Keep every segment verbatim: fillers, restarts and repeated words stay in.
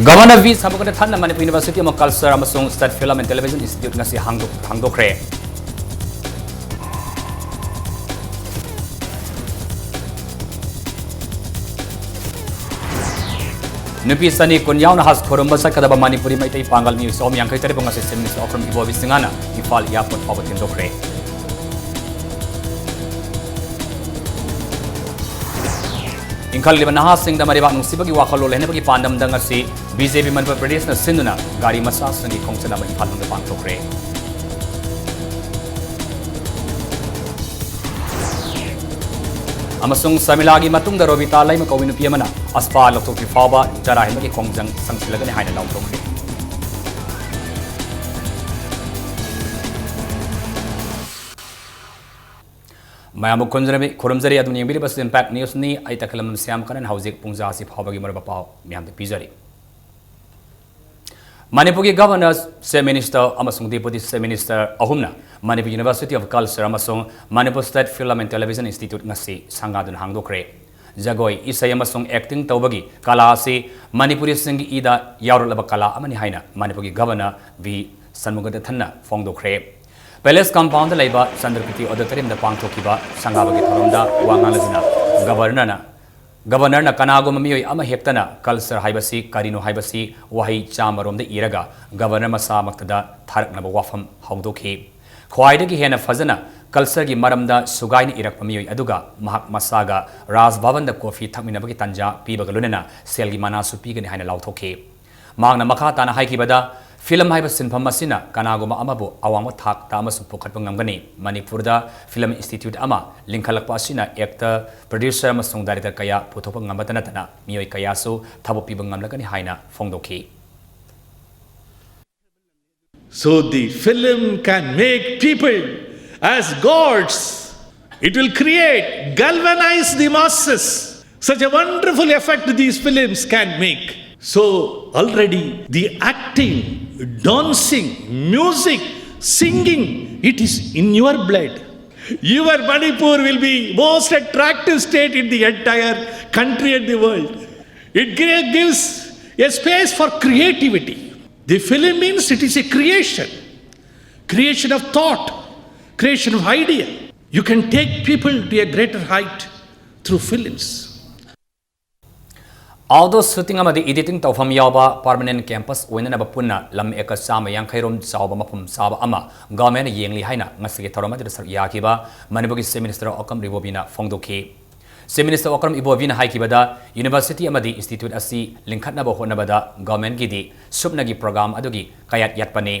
Governor V ꯁꯟꯃꯨꯒꯟꯗꯥꯊꯟꯅ Manipur University of Culture ꯑꯃꯁꯨꯡ State Film and Television Institute ꯉꯁꯤ ꯍꯥꯡꯗꯣꯛ-, ꯍꯥꯡꯗꯣꯛꯈ꯭ꯔꯦ꯫ ꯅꯨꯄꯤ ꯆꯅꯤ ꯀꯨꯟ ꯌꯥꯎꯅ ꯍꯖ ꯈꯨꯔꯨꯝꯕ ꯆꯠꯀꯗꯕ ꯃꯅꯤꯄꯨꯔꯤ ꯃꯩꯇꯩ ꯄꯥꯡꯒꯜ ꯃꯤꯑꯣꯏ ꯆꯍꯨꯝ ꯌꯥꯡꯈꯩ ꯇꯔꯦꯠꯄꯨ ꯉꯁꯤ Chief Minister ꯑꯣꯀ꯭ꯔꯝ ꯏꯕꯣꯕꯤ ꯁꯤꯡꯍꯅ ꯏꯝꯐꯥꯜ airport ꯐꯥꯎꯕ ꯊꯤꯟꯗꯣꯛꯈ꯭ꯔꯦ꯫ ꯏꯟꯈꯠꯂꯤꯕ ꯅꯍꯥꯁꯤꯡꯗ ꯃꯔꯩꯕꯥꯛ ꯅꯨꯡꯁꯤꯕꯒꯤ ꯋꯥꯈꯜꯂꯣꯟ ꯂꯩꯍꯟꯅꯕꯒꯤ ꯄꯥꯟꯗꯝꯗ ꯉꯁꯤ ꯕꯤ ꯖꯦ ꯄꯤ ꯃꯅꯤꯄꯨꯔ ꯄ꯭ꯔꯗꯦꯁꯅ ꯁꯤꯟꯗꯨꯅ ꯒꯥꯔꯤ ꯃꯆꯥꯁꯤꯡꯒꯤ ꯈꯣꯡꯆꯠ ꯑꯃ ꯏꯝꯐꯥꯜ ꯃꯅꯨꯡꯗ ꯄꯥꯡꯊꯣꯛꯈ꯭ꯔꯦ꯫ ꯑꯃꯁꯨꯡ ꯁꯔꯃꯤꯂꯥꯒꯤ ꯃꯇꯨꯡꯗ ꯔꯣꯕꯤꯇꯥ ꯂꯩꯃ ꯀꯧꯕꯤ ꯅꯨꯄꯤ ꯑꯃꯅ ꯑꯁꯄꯥ ꯂꯧꯊꯣꯛꯇ꯭ꯔꯤ ꯐꯥꯎꯕ ꯆꯔꯥ ꯍꯦꯟꯕꯒꯤ ꯈꯣꯡꯖꯪ ꯆꯪꯁꯤꯜꯂꯒꯅꯤ ꯍꯥꯏꯅ ꯂꯥꯎꯊꯣꯛꯈꯤ꯫ ꯃꯌꯥꯝꯕꯨ ꯈꯨꯔꯨꯝꯖꯔꯝꯃꯤ-, ꯈꯨꯔꯨꯝꯖꯔꯤ꯫ ꯑꯗꯨꯝ ꯌꯦꯡꯕꯤꯔꯤꯕꯁꯤ Impact Newsꯅꯤ꯫ ꯑꯩ ꯇꯈꯦꯂꯝꯕꯝ ꯁ꯭ꯌꯥꯝ ꯀꯔꯟ꯫ ꯍꯧꯖꯤꯛ ꯄꯨꯡ ꯖꯥꯁꯤ ꯐꯥꯎꯕꯒꯤ ꯃꯔꯨꯞ ꯄꯥꯎ ꯃꯌꯥꯝꯗ ꯄꯤꯖꯔꯤ꯫ ꯃꯅꯤꯄꯨꯔꯒꯤ ꯒꯚꯔꯅꯔ, ꯆꯤꯐ ꯃꯤꯅꯤꯁꯇꯔ ꯑꯃꯁꯨꯡ ꯗꯦꯄꯨꯇꯤ ꯆꯤꯐ ꯃꯤꯅꯤꯁꯇꯔ ꯑꯍꯨꯝꯅ ꯃꯅꯤꯄꯨꯔ University of Culture ꯑꯃꯁꯨꯡ Manipur State Film and Television Institute ꯉꯁꯤ ꯁꯪꯒꯥꯗꯨꯅ ꯍꯥꯡꯗꯣꯛꯈ꯭ꯔꯦ꯫ ꯖꯒꯣꯏ, ꯏꯁꯩ ꯑꯃꯁꯨꯡ acting ꯇꯧꯕꯒꯤ ꯀꯂꯥ ꯑꯁꯤ ꯃꯅꯤꯄꯨꯔꯤꯁꯤꯡꯒꯤ ꯏꯗ ꯌꯥꯎꯔꯛꯂꯕ ꯀꯂꯥ ꯑꯃꯅꯤ ꯍꯥꯏꯅ ꯃꯅꯤꯄꯨꯔꯒꯤ ꯒꯚꯔꯅꯔ ꯚꯤ ꯁꯟꯃꯨꯒꯟꯗꯥꯊꯟꯅ ꯐꯣꯡꯗꯣꯛꯈ꯭ꯔꯦ꯫ Palace compoundꯗ ꯂꯩꯕ ꯆꯟꯗ꯭ꯔꯀꯤꯔꯇꯤ Auditoriumꯗ ꯄꯥꯡꯊꯣꯛꯈꯤꯕ ꯁꯪꯒꯥꯕꯒꯤ ꯊꯧꯔꯝꯗ ꯋꯥ ꯉꯥꯡꯂꯗꯨꯅ ꯒꯚꯔꯅꯔꯅ ꯒꯚꯔꯅꯔꯅ ꯀꯅꯥꯒꯨꯝꯕ ꯃꯤꯑꯣꯏ ꯑꯃ ꯍꯦꯛꯇꯅ culture ꯍꯥꯏꯕꯁꯤ ꯀꯔꯤꯅꯣ ꯍꯥꯏꯕꯁꯤ ꯋꯥꯍꯩ ꯆꯥꯝꯃꯔꯣꯝꯗ ꯏꯔꯒ ꯒꯚꯔꯅꯔ ꯃꯁꯥꯃꯛꯇꯗ ꯊꯥꯔꯛꯅꯕ ꯋꯥꯐꯝ ꯍꯧꯗꯣꯛꯈꯤ꯫ ꯈ꯭ꯋꯥꯏꯗꯒꯤ ꯍꯦꯟꯅ ꯐꯖꯅ cultureꯒꯤ ꯃꯔꯝꯗ ꯁꯨꯒꯥꯏꯅ ꯏꯔꯛꯄ ꯃꯤꯑꯣꯏ ꯑꯗꯨꯒ ꯃꯍꯥꯛ ꯃꯁꯥꯒ ꯔꯥꯖ ꯚꯕꯟꯗ coffee ꯊꯛꯃꯤꯟꯅꯕꯒꯤ ꯇꯥꯟꯖꯥ ꯄꯤꯕꯒ ꯂꯣꯏꯅꯅ ꯁꯦꯜꯒꯤ ꯃꯅꯥꯁꯨ ꯄꯤꯒꯅꯤ ꯍꯥꯏꯅ ꯂꯥꯎꯊꯣꯛꯈꯤ꯫ ꯃꯍꯥꯛꯅ ꯃꯈꯥ ꯇꯥꯅ ꯍꯥꯏꯈꯤꯕꯗ, film ꯍꯥꯏꯕ ꯁꯤꯟꯐꯝ ꯑꯁꯤꯅ ꯀꯅꯥꯒꯨꯝꯕ ꯑꯃꯕꯨ ꯑꯋꯥꯡꯕ ꯊꯥꯛꯇ ꯑꯃꯁꯨ ꯄꯨꯈꯠꯄ ꯉꯝꯒꯅꯤ꯫ ꯃꯅꯤꯄꯨꯔꯗ film institute ꯑꯃ ꯂꯤꯡꯈꯠꯂꯛꯄ ꯑꯁꯤꯅ actor, producer ꯑꯃꯁꯨꯡ director ꯀꯌꯥ ꯄꯨꯊꯣꯛꯄ ꯉꯝꯕꯇ ꯅꯠꯇꯅ ꯃꯤꯑꯣꯏ ꯀꯌꯥꯁꯨ ꯊꯕꯛ ꯄꯤꯕ ꯉꯝꯂꯒꯅꯤ ꯍꯥꯏꯅ ꯐꯣꯡꯗꯣꯛꯈꯤ꯫ So the film can make people as gods. It will create, galvanize the masses. Such a wonderful effect these films can make. So already the acting, dancing, music, singing, it is in your blood. Your Manipur will be most attractive state in the entire country and the world. It gi- gives A space for creativity. The film means it is a creation, creation of thought, creation of idea. You can take people to a greater height through films. Outdoor shooting ꯑꯃꯗꯤ editing ꯇꯧꯐꯝ ꯌꯥꯎꯕ permanent campus ꯑꯣꯏꯅꯅꯕ ꯄꯨꯟꯅ ꯂꯝ acre ꯆꯥꯝꯃ ꯌꯥꯡꯈꯩ ꯔꯣꯝ ꯆꯥꯎꯕ ꯃꯐꯝ ꯆꯥꯕ ꯑꯃ government ꯅ ꯌꯦꯡꯂꯤ ꯍꯥꯏꯅ ꯉꯁꯤꯒꯤ ꯊꯧꯔꯝ ꯑꯗꯨꯗ ꯁꯔꯨꯛ ꯌꯥꯈꯤꯕ ꯃꯅꯤꯄꯨꯔꯒꯤ Chief Minister ꯑꯣꯀ꯭ꯔꯝ ꯏꯕꯣꯕꯤꯅ ꯐꯣꯡꯗꯣꯛꯈꯤ꯫ Chief Minister ꯑꯣꯀ꯭ꯔꯝ ꯏꯕꯣꯕꯤꯅ ꯍꯥꯏꯈꯤꯕꯗ, university ꯑꯃꯗꯤ institute ꯑꯁꯤ ꯂꯤꯡꯈꯠꯅꯕ ꯍꯣꯠꯅꯕꯗ government ꯀꯤꯗꯤ ꯁꯨꯞꯅꯒꯤ program ꯑꯗꯨꯒꯤ ꯀꯌꯥꯠ ꯌꯥꯠꯄꯅꯤ꯫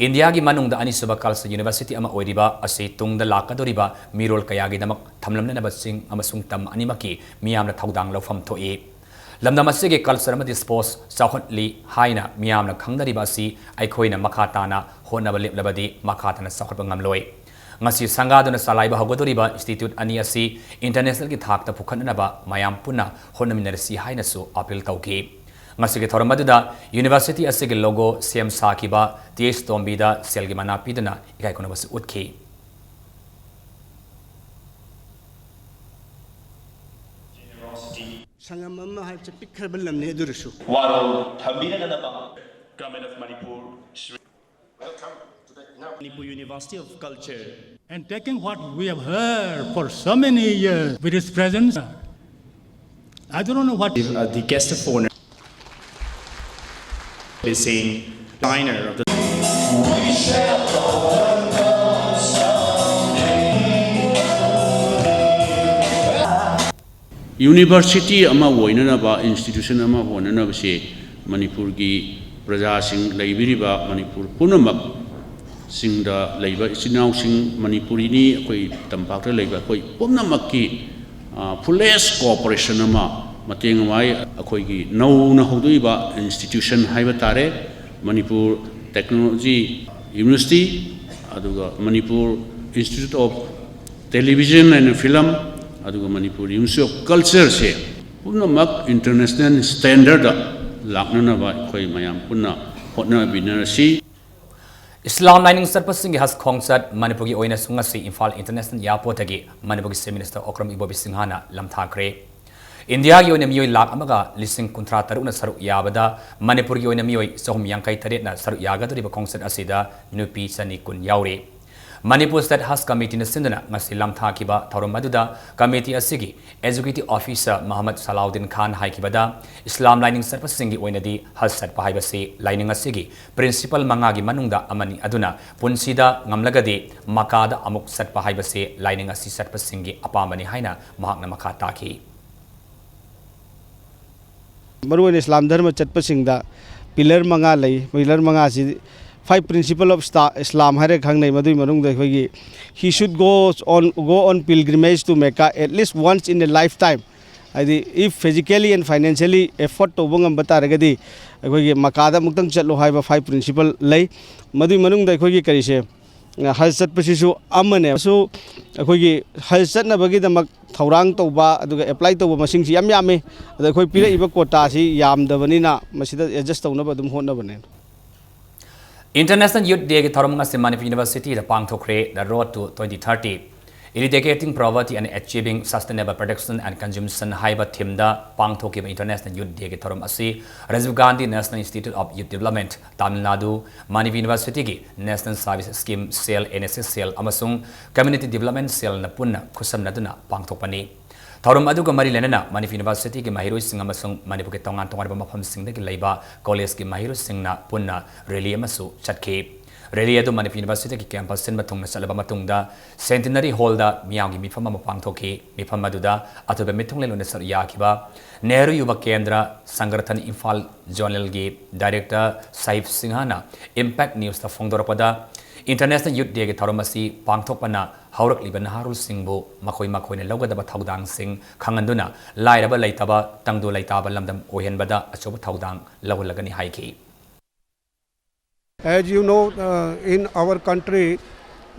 ꯏꯟꯗꯤꯌꯥꯒꯤ ꯃꯅꯨꯡꯗ ꯑꯅꯤꯁꯨꯕ culture university ꯑꯃ ꯑꯣꯏꯔꯤꯕ ꯑꯁꯤ ꯇꯨꯡꯗ ꯂꯥꯛꯀꯗꯧꯔꯤꯕ ꯃꯤꯔꯣꯜ ꯀꯌꯥꯒꯤꯗꯃꯛ ꯊꯝꯂꯝꯅꯅꯕꯁꯤꯡ ꯑꯃꯁꯨꯡ ꯇꯝ ꯑꯅꯤꯃꯛꯀꯤ ꯃꯤꯌꯥꯝꯅ ꯊꯧꯗꯥꯡ ꯂꯧꯐꯝ ꯊꯣꯛꯏ꯫ ꯂꯝꯗꯝ ꯑꯁꯤꯒꯤ culture ꯑꯃꯗꯤ sports ꯆꯥꯎꯈꯠꯂꯤ ꯍꯥꯏꯅ ꯃꯤꯌꯥꯝꯅ ꯈꯪꯅꯔꯤꯕ ꯑꯁꯤ ꯑꯩꯈꯣꯏꯅ ꯃꯈꯥ ꯇꯥꯅ ꯍꯣꯠꯅꯕ ꯂꯦꯞꯂꯕꯗꯤ ꯃꯈꯥ ꯇꯥꯅ ꯆꯥꯎꯈꯠꯄ ꯉꯝꯂꯣꯏ꯫ ꯉꯁꯤ ꯁꯪꯒꯥꯗꯨꯅ ꯆꯂꯥꯏꯕ ꯍꯧꯒꯗꯧꯔꯤꯕ institute ꯑꯅꯤ ꯑꯁꯤ international ꯒꯤ ꯊꯥꯛꯇ ꯄꯨꯈꯠꯅꯅꯕ ꯃꯌꯥꯝ ꯄꯨꯟꯅ ꯍꯣꯠꯅꯃꯤꯟꯅꯔꯁꯤ ꯍꯥꯏꯅꯁꯨ appeal ꯇꯧꯈꯤ꯫ ꯉꯁꯤꯒꯤ ꯊꯧꯔꯝ ꯑꯗꯨꯗ university ꯑꯁꯤꯒꯤ logo ꯁꯦꯝ ꯁꯥꯈꯤꯕ ꯇꯤ ꯑꯦꯁ ꯇꯣꯝꯕꯤꯗ ꯁꯦꯜꯒꯤ ꯃꯅꯥ ꯄꯤꯗꯨꯅ ꯏꯀꯥꯏ ꯈꯨꯝꯅꯕꯁꯨ ꯎꯠꯈꯤ꯫ ꯁꯪꯉꯝ ꯑꯃ ꯍꯥꯏꯕꯁꯦ ꯄꯤꯛꯈ꯭ꯔꯕ ꯂꯝꯅꯤ ꯑꯗꯨꯔꯁꯨ꯫ ꯋꯥꯔꯣꯜ ꯊꯝꯕꯤꯔꯒꯅꯕ Government of Manipur, Shri. Welcome to the inauguration. Manipur University of Culture. And taking what we have heard for so many years with his presence, I don't know what. Uh, the guest of honor. Is saying, designer of the. University ꯑꯃ ꯑꯣꯏꯅꯅꯕ, institution ꯑꯃ ꯑꯣꯏꯅꯅꯕꯁꯦ ꯃꯅꯤꯄꯨꯔꯒꯤ ꯄ꯭ꯔꯖꯥꯁꯤꯡ, ꯂꯩꯕꯤꯔꯤꯕ ꯃꯅꯤꯄꯨꯔ ꯄꯨꯝꯅꯃꯛ ꯁꯤꯡꯗ ꯂꯩꯕ ꯏꯆꯤꯟ ꯏꯅꯥꯎꯁꯤꯡ, ꯃꯅꯤꯄꯨꯔꯤꯅꯤ, ꯑꯩꯈꯣꯏ ꯇꯝꯄꯥꯛꯇ ꯂꯩꯕ ꯑꯩꯈꯣꯏ ꯄꯨꯝꯅꯃꯛꯀꯤ, ꯑ, fullest cooperation ꯑꯃ, ꯃꯇꯦꯡ ꯑꯃ ꯑꯩꯈꯣꯏꯒꯤ ꯅꯧꯅ ꯍꯧꯗꯣꯛꯏꯕ institution ꯍꯥꯏꯕ ꯇꯥꯔꯦ, Manipur Technology University, ꯑꯗꯨꯒ Manipur Institute of Television and Film, ꯑꯗꯨꯒ Manipur University of Culture ꯁꯦ ꯄꯨꯝꯅꯃꯛ international standard ꯗ ꯂꯥꯛꯅꯅꯕ ꯑꯩꯈꯣꯏ ꯃꯌꯥꯝ ꯄꯨꯟꯅ ꯍꯣꯠꯅꯃꯤꯟꯅꯔꯁꯤ꯫ ꯏꯁꯂꯥꯝ ꯂꯥꯏꯅꯤꯡ ꯆꯠꯄꯁꯤꯡꯒꯤ ꯍꯖ ꯈꯣꯡꯆꯠ ꯃꯅꯤꯄꯨꯔꯒꯤ ꯑꯣꯏꯅꯁꯨ ꯉꯁꯤ ꯏꯝꯐꯥꯜ International Airport ꯇꯒꯤ ꯃꯅꯤꯄꯨꯔꯒꯤ Chief Minister ꯑꯣꯀ꯭ꯔꯝ ꯏꯕꯣꯕꯤ ꯁꯤꯡꯍꯅ ꯂꯝꯊꯥꯈ꯭ꯔꯦ꯫ ꯏꯟꯗꯤꯌꯥꯒꯤ ꯑꯣꯏꯅ ꯃꯤꯑꯣꯏ ꯂꯥꯈ ꯑꯃꯒ ꯂꯤꯁꯤꯡ ꯀꯨꯟꯊ꯭ꯔꯥ ꯇꯔꯨꯛꯅ ꯁꯔꯨꯛ ꯌꯥꯕꯗ ꯃꯅꯤꯄꯨꯔꯒꯤ ꯑꯣꯏꯅ ꯃꯤꯑꯣꯏ ꯆꯍꯨꯝ ꯌꯥꯡꯈꯩ ꯇꯔꯦꯠꯅ ꯁꯔꯨꯛ ꯌꯥꯒꯗꯧꯔꯤꯕ ꯈꯣꯡꯆꯠ ꯑꯁꯤꯗ ꯅꯨꯄꯤ ꯆꯅꯤ ꯀꯨꯟ ꯌꯥꯎꯔꯤ꯫ ꯃꯅꯤꯄꯨꯔ ꯁ꯭ꯇꯦꯠ ꯍꯖ ꯀꯃꯤꯇꯤꯅ ꯁꯤꯟꯗꯨꯅ ꯉꯁꯤ ꯂꯥꯡꯊꯥꯈꯤꯕ ꯊꯧꯔꯝ ꯑꯗꯨꯗ ꯀꯃꯤꯇꯤ ꯑꯁꯤꯒꯤ ꯑꯦꯖꯨꯀꯦꯇꯤꯚ ꯑꯣꯐꯤꯁꯔ ꯃꯣꯍꯝꯃꯗ ꯁꯂꯥꯎꯗꯤꯟ ꯈꯥꯟ ꯍꯥꯏꯈꯤꯕꯗ, ꯏꯁꯂꯥꯝ ꯂꯥꯏꯅꯤꯡ ꯆꯠꯄꯁꯤꯡꯒꯤ ꯑꯣꯏꯅꯗꯤ ꯍꯖ ꯆꯠꯄ ꯍꯥꯏꯕꯁꯤ ꯂꯥꯏꯅꯤꯡ ꯑꯁꯤꯒꯤ ꯄ꯭ꯔꯤꯟꯁꯤꯄꯜ ꯃꯉꯥꯒꯤ ꯃꯅꯨꯡꯗ ꯑꯃꯅꯤ, ꯑꯗꯨꯅ ꯄꯨꯟꯁꯤꯗ ꯉꯝꯂꯒꯗꯤ ꯃꯀꯥꯗ ꯑꯃꯨꯛ ꯆꯠꯄ ꯍꯥꯏꯕꯁꯤ ꯂꯥꯏꯅꯤꯡ ꯑꯁꯤ ꯆꯠꯄꯁꯤꯡꯒꯤ ꯑꯄꯥꯝꯕꯅꯤ ꯍꯥꯏꯅ ꯃꯍꯥꯛꯅ ꯃꯈꯥ ꯇꯥꯈꯤ꯫ ꯃꯔꯨꯑꯣꯏꯅ ꯏꯁꯂꯥꯝ ꯙꯔꯃ ꯆꯠꯄꯁꯤꯡꯗ ꯄꯤꯂꯔ ꯃꯉꯥ ꯂꯩ꯫ ꯄꯤꯂꯔ ꯃꯉꯥꯁꯤ five principle of sta-, Islam ꯍꯥꯏꯔꯒ ꯈꯪꯅꯩ꯫ ꯃꯗꯨꯒꯤ ꯃꯅꯨꯡꯗ ꯑꯩꯈꯣꯏꯒꯤ he should go on, go on pilgrimage to Mecca at least once in a lifetime. ꯍꯥꯏꯗꯤ, if physically and financially afford ꯇꯧꯕ ꯉꯝꯕ ꯇꯥꯔꯒꯗꯤ ꯑꯩꯈꯣꯏꯒꯤ ꯃꯀꯥꯗ ꯑꯃꯨꯛꯇꯪ ꯆꯠꯂꯣ ꯍꯥꯏꯕ five principle ꯂꯩ꯫ ꯃꯗꯨꯒꯤ ꯃꯅꯨꯡꯗ ꯑꯩꯈꯣꯏꯒꯤ ꯀꯔꯤꯁꯦ, ꯍꯖ ꯆꯠꯄꯁꯤꯁꯨ ꯑꯃꯅꯦ꯫ ꯁꯨ ꯑꯩꯈꯣꯏꯒꯤ ꯍꯖ ꯆꯠꯅꯕꯒꯤꯗꯃꯛ ꯊꯧꯔꯥꯡ ꯇꯧꯕ ꯑꯗꯨꯒ ꯑꯦꯄ꯭ꯂꯥꯏ ꯇꯧꯕ ꯃꯁꯤꯡꯁꯤ ꯌꯥꯝ ꯌꯥꯝꯃꯤ꯫ ꯑꯗ ꯑꯩꯈꯣꯏ ꯄꯤꯔꯛꯏꯕ ꯀꯣꯇꯥꯁꯤ ꯌꯥꯝꯗꯕꯅꯤꯅ ꯃꯁꯤꯗ ꯑꯦꯗꯖꯁ ꯇꯧꯅꯕ ꯑꯗꯨꯝ ꯍꯣꯠꯅꯕꯅꯦ꯫ International Youth Day ꯒꯤ ꯊꯧꯔꯝ ꯉꯁꯤ Manipur University the ꯄꯥꯡꯊꯣꯛꯈ꯭ꯔꯦ꯫ The Road to twenty thirty, Eradicating Poverty and Achieving Sustainable Production and Consumption ꯍꯥꯏꯕ theme ꯗ ꯄꯥꯡꯊꯣꯛꯈꯤꯕ International Youth Day ꯒꯤ ꯊꯧꯔꯝ ꯑꯁꯤ Rajiv Gandhi National Institute of Youth Development, Tamil Nadu, Manipur University ꯒꯤ National Service Scheme Cell, N S S Cell, ꯑꯃꯁꯨꯡ Community Development Cell ꯅ ꯄꯨꯟꯅ ꯈꯨꯠꯁꯝꯅꯗꯨꯅ ꯄꯥꯡꯊꯣꯛꯄꯅꯤ꯫ ꯊꯧꯔꯝ ꯑꯗꯨꯒ ꯃꯔꯤ ꯂꯩꯅꯅ ꯃꯅꯤꯄꯨꯔ University ꯒꯤ ꯃꯍꯩꯔꯣꯏꯁꯤꯡ ꯑꯃꯁꯨꯡ ꯃꯅꯤꯄꯨꯔꯒꯤ ꯇꯣꯉꯥꯟ ꯇꯣꯉꯥꯟꯕ ꯃꯐꯝꯁꯤꯡꯗꯒꯤ ꯂꯩꯕ ꯀꯣꯂꯦꯖꯀꯤ ꯃꯍꯩꯔꯣꯏꯁꯤꯡꯅ ꯄꯨꯟꯅ ꯔꯦꯂꯤ ꯑꯃꯁꯨ ꯆꯠꯈꯤ꯫ ꯔꯦꯂꯤ ꯑꯗꯨ ꯃꯅꯤꯄꯨꯔ University ꯒꯤ campus ꯁꯤꯟꯕ ꯊꯨꯡꯅ ꯆꯠꯂꯕ ꯃꯇꯨꯡꯗ Centenary Hall ꯗ ꯃꯤꯌꯥꯝꯒꯤ ꯃꯤꯐꯝ ꯑꯃ ꯄꯥꯡꯊꯣꯛꯈꯤ꯫ ꯃꯤꯐꯝ ꯑꯗꯨꯗ ꯑꯊꯣꯏꯕ ꯃꯤꯊꯨꯡꯂꯦꯟ ꯑꯣꯏꯅ ꯁꯔꯨꯛ ꯌꯥꯈꯤꯕ ꯅꯦꯍꯔꯨ ꯌꯨꯕ ꯀꯦꯟꯗ꯭ꯔ ꯁꯪꯒꯔꯊꯟ ꯏꯝꯐꯥꯜ Zonal ꯒꯤ Director ꯁꯥꯍꯤꯕ ꯁꯤꯡꯍꯅ Impact News ꯇ ꯐꯣꯡꯗꯣꯔꯛꯄꯗ, International Youth Day ꯒꯤ ꯊꯧꯔꯝ ꯑꯁꯤ ꯄꯥꯡꯊꯣꯛꯄꯅ ꯍꯧꯔꯛꯂꯤꯕ ꯅꯍꯥꯔꯣꯜꯁꯤꯡꯕꯨ ꯃꯈꯣꯏ ꯃꯈꯣꯏꯅ ꯂꯧꯒꯗꯕ ꯊꯧꯗꯥꯡꯁꯤꯡ ꯈꯪꯍꯟꯗꯨꯅ ꯂꯥꯏꯔꯕ ꯂꯩꯇꯕ, ꯇꯪꯗꯨ ꯂꯩꯇꯥꯕ ꯂꯝꯗꯝ ꯑꯣꯏꯍꯟꯕꯗ ꯑꯆꯧꯕ ꯊꯧꯗꯥꯡ ꯂꯧꯍꯜꯂꯒꯅꯤ ꯍꯥꯏꯈꯤ꯫ As you know, uh, in our country,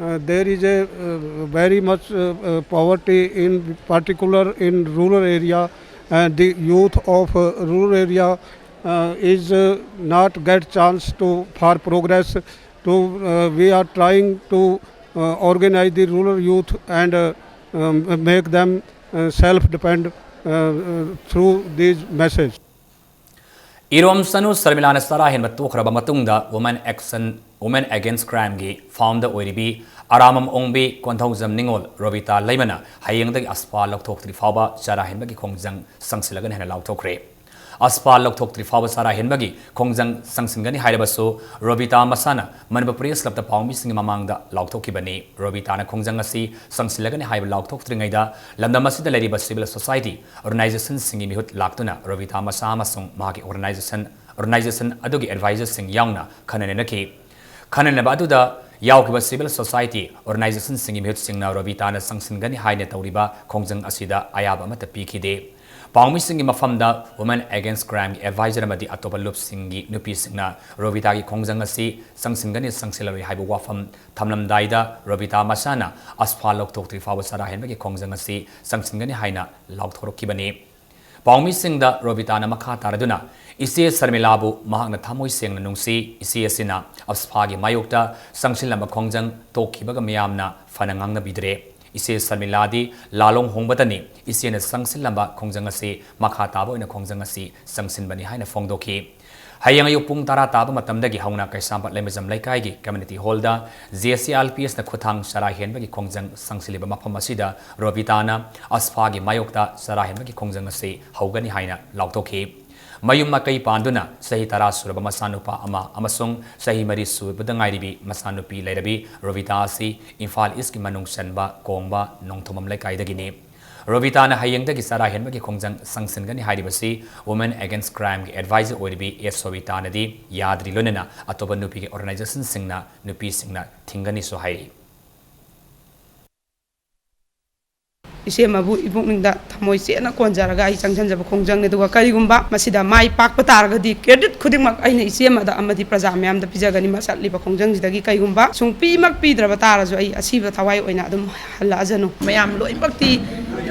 uh, there is a uh, very much uh, uh, poverty, in particular in rural area, and the youth of uh, rural area uh, is uh, not get chance to for progress. To uh, we are trying to uh, organize the rural youth and uh, um, make them uh, self depend. uh, uh, through these messages. ꯏꯔꯣꯝ ꯁꯅꯨ ꯁꯔꯃꯤꯂꯥꯅ ꯆꯔꯥ ꯍꯦꯟꯕ ꯇꯣꯛꯈ꯭ꯔꯕ ꯃꯇꯨꯡꯗ Women Action, Women Against Crimeꯒꯤ founder ꯑꯣꯏꯔꯤꯕꯤ ꯑꯔꯥꯃꯝ ꯑꯣꯡꯕꯤ ꯀꯣꯟꯊꯧꯖꯝ ꯅꯤꯉꯣꯜ ꯔꯣꯕꯤꯇꯥ ꯂꯩꯃꯅ ꯍꯌꯦꯡꯗꯒꯤ ꯑꯁꯐꯥ ꯂꯧꯊꯣꯛꯇ꯭ꯔꯤ ꯐꯥꯎꯕ ꯆꯔꯥ ꯍꯦꯟꯕꯒꯤ ꯈꯣꯡꯖꯪ ꯆꯪꯁꯤꯜꯂꯒꯅꯤ ꯍꯥꯏꯅ ꯂꯥꯎꯊꯣꯛꯈ꯭ꯔꯦ꯫ ꯑꯁꯐꯥ ꯂꯧꯊꯣꯛꯇ꯭ꯔꯤ ꯐꯥꯎꯕ ꯆꯔꯥ ꯍꯦꯟꯕꯒꯤ ꯈꯣꯡꯖꯪ ꯆꯪꯁꯤꯟꯒꯅꯤ ꯍꯥꯏꯔꯕꯁꯨ ꯔꯣꯕꯤꯇꯥ ꯃꯁꯥꯅ ꯃꯅꯤꯄꯨꯔ Press Clubꯇ ꯄꯥꯎꯃꯤꯁꯤꯡꯒꯤ ꯃꯃꯥꯡꯗ ꯂꯥꯎꯊꯣꯛꯈꯤꯕꯅꯤ꯫ ꯔꯣꯕꯤꯇꯥꯅ ꯈꯣꯡꯖꯪ ꯑꯁꯤ ꯆꯪꯁꯤꯜꯂꯒꯅꯤ ꯍꯥꯏꯕ ꯂꯥꯎꯊꯣꯛꯇ꯭ꯔꯤꯉꯩꯗ ꯂꯝꯗꯝ ꯑꯁꯤꯗ ꯂꯩꯔꯤꯕ civil society organizationꯁꯤꯡꯒꯤ ꯃꯤꯍꯨꯠ ꯂꯥꯛꯇꯨꯅ ꯔꯣꯕꯤꯇꯥ ꯃꯁꯥ ꯑꯃꯁꯨꯡ ꯃꯍꯥꯛꯀꯤ organization, organization ꯑꯗꯨꯒꯤ advisorꯁꯤꯡ ꯌꯥꯎꯅ ꯈꯟꯅ ꯅꯩꯅꯈꯤ꯫ ꯈꯟꯅ ꯅꯩꯅꯕ ꯑꯗꯨꯗ ꯌꯥꯎꯈꯤꯕ civil society organizationꯁꯤꯡꯒꯤ ꯃꯤꯍꯨꯠꯁꯤꯡꯅ ꯔꯣꯕꯤꯇꯥꯅ ꯆꯪꯁꯤꯟꯒꯅꯤ ꯍꯥꯏꯅ ꯇꯧꯔꯤꯕ ꯈꯣꯡꯖꯪ ꯑꯁꯤꯗ ꯑꯌꯥꯕ ꯑꯃꯠꯇ ꯄꯤꯈꯤꯗꯦ꯫ ꯄꯥꯎꯃꯤꯁꯤꯡꯒꯤ ꯃꯐꯝꯗ Women Against Crimeꯒꯤ advisor ꯑꯃꯗꯤ ꯑꯇꯣꯞꯄ ꯂꯨꯞꯁꯤꯡꯒꯤ ꯅꯨꯄꯤꯁꯤꯡꯅ ꯔꯣꯕꯤꯇꯥꯒꯤ ꯈꯣꯡꯖꯪ ꯑꯁꯤ ꯆꯪꯁꯤꯟꯒꯅꯤ ꯆꯪꯁꯤꯜꯂꯔꯣꯏ ꯍꯥꯏꯕ ꯋꯥꯐꯝ ꯊꯝꯂꯝꯗꯥꯏꯗ ꯔꯣꯕꯤꯇꯥ ꯃꯁꯥꯅ ꯑꯁꯐꯥ ꯂꯧꯊꯣꯛꯇ꯭ꯔꯤ ꯐꯥꯎꯕ ꯆꯔꯥ ꯍꯦꯟꯕꯒꯤ ꯈꯣꯡꯖꯪ ꯑꯁꯤ ꯆꯪꯁꯤꯟꯒꯅꯤ ꯍꯥꯏꯅ ꯂꯥꯎꯊꯣꯔꯛꯈꯤꯕꯅꯤ꯫ ꯄꯥꯎꯃꯤꯁꯤꯡꯗ ꯔꯣꯕꯤꯇꯥꯅ ꯃꯈꯥ ꯇꯥꯔꯗꯨꯅ, "ꯏꯆꯦ ꯁꯔꯃꯤꯂꯥꯕꯨ ꯃꯍꯥꯛꯅ ꯊꯃꯣꯏ ꯁꯦꯡꯅ ꯅꯨꯡꯁꯤ꯫ ꯏꯆꯦ ꯑꯁꯤꯅ ꯑꯁꯐꯥꯒꯤ ꯃꯥꯌꯣꯛꯇ ꯆꯪꯁꯤꯜꯂꯝꯕ ꯈꯣꯡꯖꯪ ꯇꯣꯛꯈꯤꯕꯒ ꯃꯤꯌꯥꯝꯅ ꯐꯅ ꯉꯥꯡꯅꯕꯤꯗ꯭ꯔꯦ꯫ ꯏꯆꯦ ꯁꯔꯃꯤꯂꯥꯗꯤ ꯂꯥꯂꯣꯡ ꯍꯣꯡꯕꯇꯅꯤ꯫ ꯏꯆꯦꯅ ꯆꯪꯁꯤꯜꯂꯝꯕ ꯈꯣꯡꯖꯪ ꯑꯁꯤ ꯃꯈꯥ ꯇꯥꯕ ꯑꯣꯏꯅ ꯈꯣꯡꯖꯪ ꯑꯁꯤ ꯆꯪꯁꯤꯟꯕꯅꯤ" ꯍꯥꯏꯅ ꯐꯣꯡꯗꯣꯛꯈꯤ꯫ ꯍꯌꯦꯡ ꯑꯌꯨꯛ ꯄꯨꯡ ꯇꯔꯥ ꯇꯥꯕ ꯃꯇꯝꯗꯒꯤ ꯍꯧꯅ ꯀꯩꯁꯥꯝꯄꯥꯠ ꯂꯩꯃꯖꯝ ꯂꯩꯀꯥꯏꯒꯤ community hallꯗ JCRPSꯅ ꯈꯨꯠꯊꯥꯡ ꯆꯔꯥ ꯍꯦꯟꯕꯒꯤ ꯈꯣꯡꯖꯪ ꯆꯪꯁꯤꯜꯂꯤꯕ ꯃꯐꯝ ꯑꯁꯤꯗ ꯔꯣꯕꯤꯇꯥꯅ ꯑꯁꯐꯥꯒꯤ ꯃꯥꯌꯣꯛꯇ ꯆꯔꯥ ꯍꯦꯟꯕꯒꯤ ꯈꯣꯡꯖꯪ ꯑꯁꯤ ꯍꯧꯒꯅꯤ ꯍꯥꯏꯅ ꯂꯥꯎꯊꯣꯛꯈꯤ꯫ ꯃꯌꯨꯝ ꯃꯀꯩ ꯄꯥꯟꯗꯨꯅ ꯆꯍꯤ ꯇꯔꯥ ꯁꯨꯔꯕ ꯃꯆꯥꯅꯨꯄꯥ ꯑꯃ ꯑꯃꯁꯨꯡ ꯆꯍꯤ ꯃꯔꯤ ꯁꯨꯕꯗ ꯉꯥꯏꯔꯤꯕꯤ ꯃꯆꯥꯅꯨꯄꯤ ꯂꯩꯔꯕꯤ ꯔꯣꯕꯤꯇꯥ ꯑꯁꯤ ꯏꯝꯐꯥꯜ Eastꯀꯤ ꯃꯅꯨꯡ ꯆꯟꯕ ꯀꯣꯡꯕ ꯅꯣꯡꯊꯣꯝꯕꯝ ꯂꯩꯀꯥꯏꯗꯒꯤꯅꯤ꯫ ꯔꯣꯕꯤꯇꯥꯅ ꯍꯌꯦꯡꯗꯒꯤ ꯆꯔꯥ ꯍꯦꯟꯕꯒꯤ ꯈꯣꯡꯖꯪ ꯆꯪꯁꯤꯟꯒꯅꯤ ꯍꯥꯏꯔꯤꯕꯁꯤ Women Against Crimeꯒꯤ advisor ꯑꯣꯏꯔꯤꯕꯤ ꯑꯦꯁ ꯁꯣꯕꯤꯇꯥꯅꯗꯤ ꯌꯥꯗ꯭ꯔꯤ, ꯂꯣꯏꯅꯅ ꯑꯇꯣꯞꯄ ꯅꯨꯄꯤꯒꯤ organizationꯁꯤꯡꯅ ꯅꯨꯄꯤꯁꯤꯡꯅ ꯊꯤꯡꯒꯅꯤꯁꯨ ꯍꯥꯏꯔꯤ꯫ ꯏꯆꯦꯃꯕꯨ ꯏꯄꯨꯛꯅꯤꯡꯗ ꯊꯃꯣꯏ ꯆꯦꯠꯅ ꯀꯣꯟꯖꯔꯒ ꯑꯩ ꯆꯪꯁꯤꯟꯖꯕ ꯈꯣꯡꯖꯪꯅꯤ꯫ ꯑꯗꯨꯒ ꯀꯔꯤꯒꯨꯝꯕ ꯃꯁꯤꯗ ꯃꯥꯏ ꯄꯥꯛꯄ ꯇꯥꯔꯒꯗꯤ credit ꯈꯨꯗꯤꯡꯃꯛ ꯑꯩꯅ ꯏꯆꯦꯃꯗ ꯑꯃꯗꯤ ꯄ꯭ꯔꯖꯥ ꯃꯌꯥꯝꯗ ꯄꯤꯖꯒꯅꯤ꯫ ꯃꯥ ꯆꯠꯂꯤꯕ ꯈꯣꯡꯖꯪꯁꯤꯗꯒꯤ ꯀꯔꯤꯒꯨꯝꯕ ꯁꯨꯡꯄꯤꯃꯛ ꯄꯤꯗ꯭ꯔꯕ ꯇꯥꯔꯁꯨ ꯑꯩ ꯑꯁꯤꯕ ꯊꯋꯥꯏ ꯑꯣꯏꯅ ꯑꯗꯨꯝ ꯍꯜꯂꯛꯑꯖꯅꯨ꯫ ꯃꯌꯥꯝ ꯂꯣꯏꯅꯃꯛꯇꯤ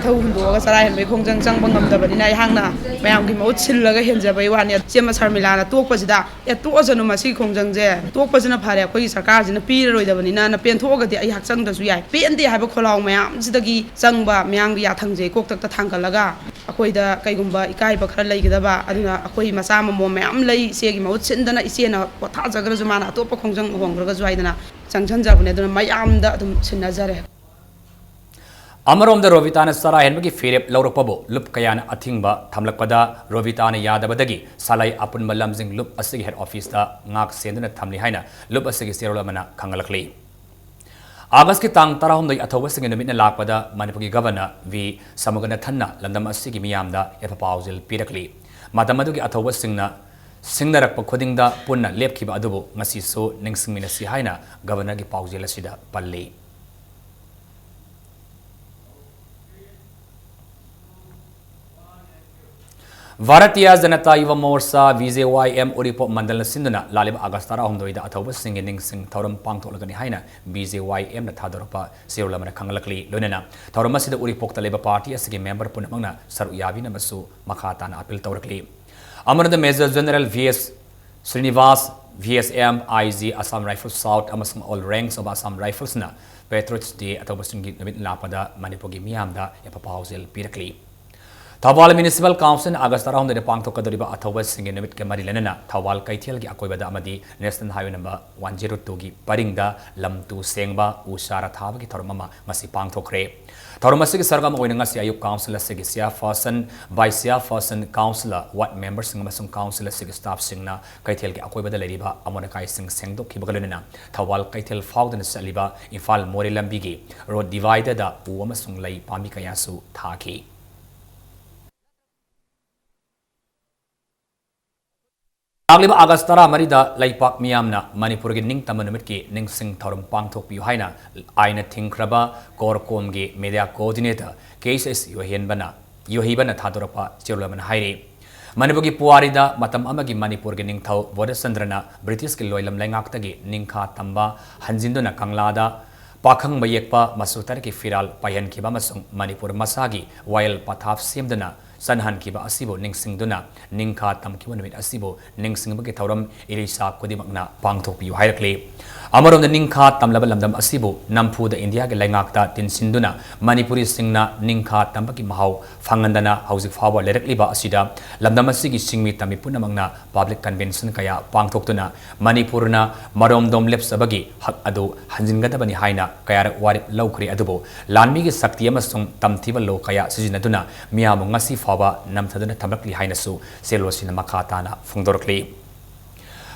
ꯊꯧ ꯍꯨꯟꯗꯣꯛꯑꯒ ꯆꯔꯥ ꯍꯦꯟꯕꯒꯤ ꯈꯣꯡꯖꯪ ꯆꯪꯕ ꯉꯝꯗꯕꯅꯤꯅ ꯑꯩꯍꯥꯛꯅ ꯃꯌꯥꯝꯒꯤ ꯃꯍꯨꯠ ꯁꯤꯜꯂꯒ ꯍꯦꯟꯖꯕꯩ ꯋꯥꯅꯤ꯫ ꯏꯆꯦꯃ ꯁꯔꯃꯤꯂꯥꯅ ꯇꯣꯛꯄꯁꯤꯗ, "ꯑꯦ, ꯇꯣꯛꯑꯁꯅꯨ, ꯃꯁꯤꯒꯤ ꯈꯣꯡꯖꯪꯁꯦ ꯇꯣꯛꯄꯁꯤꯅ ꯐꯔꯦ, ꯑꯩꯈꯣꯏꯒꯤ ꯁꯔꯀꯥꯔꯁꯤꯅ ꯄꯤꯔꯔꯣꯏꯗꯕꯅꯤꯅ, ꯅ ꯄꯦꯟꯊꯣꯛꯑꯒꯗꯤ ꯑꯩꯍꯥꯛ ꯆꯪꯗ꯭ꯔꯁꯨ ꯌꯥꯏ"꯫ ꯄꯦꯟꯗꯦ ꯍꯥꯏꯕ ꯈꯣꯜꯂꯥꯎ ꯃꯌꯥꯝꯁꯤꯗꯒꯤ ꯆꯪꯕ ꯃꯌꯥꯝꯒꯤ ꯌꯥꯊꯪꯁꯦ ꯀꯣꯛꯇꯛꯇ ꯊꯥꯡꯒꯠꯂꯒ ꯑꯩꯈꯣꯏꯗ ꯀꯩꯒꯨꯝꯕ ꯏꯀꯥꯏꯕ ꯈꯔ ꯂꯩꯒꯗꯕ, ꯑꯗꯨꯅ ꯑꯩꯈꯣꯏ ꯃꯆꯥ ꯃꯃꯣ ꯃꯌꯥꯝ ꯂꯩ, ꯏꯆꯦꯒꯤ ꯃꯍꯨꯠ ꯁꯤꯟꯗꯅ, ꯏꯆꯦꯅ ꯄꯣꯊꯥꯖꯈ꯭ꯔꯁꯨ ꯃꯥꯅ ꯑꯇꯣꯞꯄ ꯈꯣꯡꯖꯪ ꯍꯣꯡꯈ꯭ꯔꯒꯁꯨ ꯍꯥꯏꯗꯅ ꯆꯪꯁꯤꯟꯖꯕꯅꯦ꯫ ꯑꯗꯨꯅ ꯃꯌꯥꯝꯗ ꯑꯗꯨꯝ ꯁꯤꯟꯅꯖꯔꯦ꯫ ꯑꯃꯔꯣꯝꯗ ꯔꯣꯕꯤꯇꯥꯅ ꯆꯔꯥ ꯍꯦꯟꯕꯒꯤ ꯐꯤꯔꯦꯞ ꯂꯧꯔꯛꯄꯕꯨ ꯂꯨꯞ ꯀꯌꯥꯅ ꯑꯊꯤꯡꯕ ꯊꯝꯂꯛꯄꯗ ꯔꯣꯕꯤꯇꯥꯅ ꯌꯥꯗꯕꯗꯒꯤ ꯁꯂꯥꯏ ꯑꯄꯨꯟꯕ ꯂꯝꯖꯤꯡ ꯂꯨꯞ ꯑꯁꯤꯒꯤ ꯍꯦꯗ ꯑꯣꯐꯤꯁꯇ ꯉꯥꯛ ꯁꯦꯟꯗꯨꯅ ꯊꯝꯂꯤ ꯍꯥꯏꯅ ꯂꯨꯞ ꯑꯁꯤꯒꯤ ꯆꯦꯔꯣꯜ ꯑꯃꯅ ꯈꯪꯍꯜꯂꯛꯂꯤ꯫ ꯑꯥꯒꯁꯀꯤ ꯇꯥꯡ ꯇꯔꯥꯍꯨꯝꯗꯣꯏ ꯑꯊꯧꯕꯁꯤꯡꯒꯤ ꯅꯨꯃꯤꯠꯅ ꯂꯥꯛꯄꯗ ꯃꯅꯤꯄꯨꯔꯒꯤ ꯒꯚꯔꯅꯔ ꯚꯤ ꯁꯃꯨꯒꯅꯥꯊꯟꯅ ꯂꯝꯗꯝ ꯑꯁꯤꯒꯤ ꯃꯤꯌꯥꯝꯗ ꯌꯥꯏꯐ ꯄꯥꯎꯖꯦꯜ ꯄꯤꯔꯛꯂꯤ꯫ ꯃꯇꯝ ꯑꯗꯨꯒꯤ ꯑꯊꯧꯕꯁꯤꯡꯅ ꯁꯤꯡꯅꯔꯛꯄ ꯈꯨꯗꯤꯡꯗ ꯄꯨꯟꯅ ꯂꯦꯞꯈꯤꯕ ꯑꯗꯨꯕꯨ ꯉꯁꯤꯁꯨ ꯅꯤꯡꯁꯤꯡꯃꯤꯟꯅꯁꯤ ꯍꯥꯏꯅ ꯒꯚꯔꯅꯔꯒꯤ ꯄꯥꯎꯖꯦꯜ ꯑꯁꯤꯗ ꯄꯜꯂꯤ꯫ ꯚꯥꯔꯇꯤꯌ ꯖꯅꯇꯥ ꯌꯨꯚ ꯃꯣꯔꯆꯥ, ꯚꯤ ꯖꯦ ꯋꯥꯏ ꯑꯦꯝ, ꯎꯔꯤꯄꯣꯛ ꯃꯟꯗꯜꯅ ꯁꯤꯟꯗꯨꯅ ꯂꯥꯛꯂꯤꯕ ꯑꯥꯒꯁ ꯇꯔꯥꯍꯨꯝꯗꯣꯏꯗ ꯑꯊꯧꯕꯁꯤꯡꯒꯤ ꯅꯤꯡꯁꯤꯡ ꯊꯧꯔꯝ ꯄꯥꯡꯊꯣꯛꯂꯒꯅꯤ ꯍꯥꯏꯅ ꯚꯤ ꯖꯦ ꯋꯥꯏ ꯑꯦꯝꯅ ꯊꯥꯗꯣꯔꯛꯄ ꯆꯦꯔꯣꯜ ꯑꯃꯅ ꯈꯪꯍꯜꯂꯛꯂꯤ꯫ ꯂꯣꯏꯅꯅ ꯊꯧꯔꯝ ꯑꯁꯤꯗ ꯎꯔꯤꯄꯣꯛꯇ ꯂꯩꯕ ꯄꯥꯔꯇꯤ ꯑꯁꯤꯒꯤ ꯃꯦꯝꯕꯔ ꯄꯨꯝꯅꯃꯛꯅ ꯁꯔꯨꯛ ꯌꯥꯕꯤꯅꯕꯁꯨ ꯃꯈꯥ ꯇꯥꯅ ꯑꯄꯤꯜ ꯇꯧꯔꯛꯂꯤ꯫ ꯑꯃꯔꯣꯝꯗ ꯃꯦꯖꯔ ꯖꯦꯅꯔꯦꯜ ꯚꯤ ꯑꯦꯁ ꯁ꯭ꯔꯤꯅꯤꯚꯥꯁ, ꯚꯤ ꯑꯦꯁ ꯑꯦꯝ, ꯑꯥꯏ ꯖꯤ, Assam Rifles South ꯑꯃꯁꯨꯡ All Ranks of Assam Riflesꯅ Patriots Day ꯑꯊꯧꯕꯁꯤꯡꯒꯤ ꯅꯨꯃꯤꯠ ꯂꯥꯛꯄꯗ ꯃꯅꯤꯄꯨꯔꯒꯤ ꯃꯤꯌꯥꯝꯗ ꯌꯥꯏꯐ ꯄꯥꯎꯖꯦꯜ ꯄꯤꯔꯛꯂꯤ꯫ ꯊꯧꯕꯥꯜ Municipal Councilꯅ ꯑꯥꯒꯁ ꯇꯔꯥꯍꯨꯝꯗꯣꯏꯗ ꯄꯥꯡꯊꯣꯛꯀꯗꯧꯔꯤꯕ ꯑꯊꯧꯕꯁꯤꯡꯒꯤ ꯅꯨꯃꯤꯠꯀ ꯃꯔꯤ ꯂꯩꯅꯅ ꯊꯧꯕꯥꯜ ꯀꯩꯊꯦꯜꯒꯤ ꯑꯀꯣꯏꯕꯗ ꯑꯃꯗꯤ National Highway number one zero twoꯒꯤ ꯄꯔꯤꯡꯗ ꯂꯝ ꯇꯨ ꯁꯦꯡꯕ, ꯎ ꯆꯥꯔꯥ ꯊꯥꯕꯒꯤ ꯊꯧꯔꯝ ꯑꯃ ꯉꯁꯤ ꯄꯥꯡꯊꯣꯛꯈ꯭ꯔꯦ꯫ ꯊꯧꯔꯝ ꯑꯁꯤꯒꯤ ꯁꯔꯨꯛ ꯑꯃ ꯑꯣꯏꯅ ꯉꯁꯤ ꯑꯌꯨꯛ council ꯑꯁꯤꯒꯤ chairperson, vice chairperson, councillor, ward memberꯁꯤꯡ ꯑꯃꯁꯨꯡ council ꯑꯁꯤꯒꯤ staffꯁꯤꯡꯅ ꯀꯩꯊꯦꯜꯒꯤ ꯑꯀꯣꯏꯕꯗ ꯂꯩꯔꯤꯕ ꯑꯃꯣꯠ ꯑꯀꯥꯏꯁꯤꯡ ꯁꯦꯡꯗꯣꯛꯈꯤꯕꯒ ꯂꯣꯏꯅꯅ ꯊꯧꯕꯥꯜ ꯀꯩꯊꯦꯜ ꯐꯥꯎꯗꯨꯅ ꯆꯠꯂꯤꯕ ꯏꯝꯐꯥꯜ ꯃꯣꯔꯦ ꯂꯝꯕꯤꯒꯤ road dividerꯗ ꯎ ꯑꯃꯁꯨꯡ ꯂꯩ ꯄꯥꯝꯕꯤ ꯀꯌꯥꯁꯨ ꯊꯥꯈꯤ꯫ ꯂꯥꯛꯂꯤꯕ ꯑꯥꯒꯁ ꯇꯔꯥꯃꯔꯤꯗ ꯂꯩꯄꯥꯛ ꯃꯤꯌꯥꯝꯅ ꯃꯅꯤꯄꯨꯔꯒꯤ ꯅꯤꯡꯇꯝꯕ ꯅꯨꯃꯤꯠꯀꯤ ꯅꯤꯡꯁꯤꯡ ꯊꯧꯔꯝ ꯄꯥꯡꯊꯣꯛꯄꯤꯌꯨ ꯍꯥꯏꯅ ꯑꯥꯏꯟꯅ ꯊꯤꯡꯈ꯭ꯔꯕ CORCOMꯒꯤ media coordinator ꯀꯦ ꯑꯦꯁ ꯑꯦꯁ ꯌꯣꯍꯦꯟꯕꯅ, ꯌꯣꯍꯤꯕꯅ ꯊꯥꯗꯣꯔꯛꯄ ꯆꯦꯔꯣꯜ ꯑꯃꯅ ꯍꯥꯏꯔꯤ꯫ ꯃꯅꯤꯄꯨꯔꯒꯤ ꯄꯨꯋꯥꯔꯤꯗ ꯃꯇꯝ ꯑꯃꯒꯤ ꯃꯅꯤꯄꯨꯔꯒꯤ ꯅꯤꯡꯊꯧ ꯕꯣꯙꯆꯟꯗ꯭ꯔꯅ ꯕ꯭ꯔꯤꯇꯤꯁꯀꯤ ꯂꯣꯏꯂꯝ ꯂꯩꯉꯥꯛꯇꯒꯤ ꯅꯤꯡꯈꯥ ꯇꯝꯕ ꯍꯟꯖꯤꯟꯗꯨꯅ ꯀꯪꯂꯥꯗ ꯄꯥꯈꯪ ꯃꯌꯦꯛꯄ ꯃꯆꯨ ꯇꯔꯦꯠꯀꯤ ꯐꯤꯔꯥꯜ ꯄꯥꯏꯍꯟꯈꯤꯕ ꯑꯃꯁꯨꯡ ꯃꯅꯤꯄꯨꯔ ꯃꯁꯥꯒꯤ ꯋꯥꯌꯦꯜ ꯄꯊꯥꯞ ꯁꯦꯝꯗꯨꯅ ꯆꯠꯅꯍꯟꯈꯤꯕ ꯑꯁꯤꯕꯨ ꯅꯤꯡꯁꯤꯡꯗꯨꯅ ꯅꯤꯡꯈꯥ ꯇꯝꯈꯤꯕ ꯅꯨꯃꯤꯠ ꯑꯁꯤꯕꯨ ꯅꯤꯡꯁꯤꯡꯕꯒꯤ ꯊꯧꯔꯝ ꯏꯂꯤꯁꯥ ꯈꯨꯗꯤꯡꯃꯛꯅ ꯄꯥꯡꯊꯣꯛꯄꯤꯌꯨ ꯍꯥꯏꯔꯛꯂꯤ꯫ ꯑꯃꯔꯣꯝꯗ ꯅꯤꯡꯈꯥ ꯇꯝꯂꯕ ꯂꯝꯗꯝ ꯑꯁꯤꯕꯨ ꯅꯝꯐꯨꯗ ꯏꯟꯗꯤꯌꯥꯒꯤ ꯂꯩꯉꯥꯛꯇ ꯇꯤꯟꯁꯤꯟꯗꯨꯅ ꯃꯅꯤꯄꯨꯔꯤꯁꯤꯡꯅ ꯅꯤꯡꯈꯥ ꯇꯝꯕꯒꯤ ꯃꯍꯥꯎ ꯐꯪꯍꯟꯗꯅ ꯍꯧꯖꯤꯛ ꯐꯥꯎꯕ ꯂꯩꯔꯛꯂꯤꯕ ꯑꯁꯤꯗ ꯂꯝꯗꯝ ꯑꯁꯤꯒꯤ ꯁꯤꯡꯃꯤ ꯇꯝꯃꯤ ꯄꯨꯝꯅꯃꯛꯅ public convention ꯀꯌꯥ ꯄꯥꯡꯊꯣꯛꯇꯨꯅ ꯃꯅꯤꯄꯨꯔꯅ ꯃꯔꯣꯝꯗꯣꯝ ꯂꯦꯞꯆꯕꯒꯤ ꯍꯛ ꯑꯗꯨ ꯍꯟꯖꯤꯟꯒꯗꯕꯅꯤ ꯍꯥꯏꯅ ꯀꯌꯥꯔꯛ ꯋꯥꯔꯦꯞ ꯂꯧꯈ꯭ꯔꯦ꯫ ꯑꯗꯨꯕꯨ ꯂꯥꯟꯃꯤꯒꯤ ꯁꯛꯇꯤ ꯑꯃꯁꯨꯡ ꯇꯝꯊꯤꯕ ꯂꯣ ꯀꯌꯥ ꯁꯤꯖꯤꯟꯅꯗꯨꯅ ꯃꯤꯌꯥꯝꯕꯨ ꯉꯁꯤ ꯐꯥꯎꯕ ꯅꯝꯊꯗꯨꯅ ꯊꯝꯂꯛꯂꯤ ꯍꯥꯏꯅꯁꯨ ꯁꯦꯜ ꯑꯁꯤꯅ ꯃꯈꯥ ꯇꯥꯅ ꯐꯣꯡꯗꯣꯔꯛꯂꯤ꯫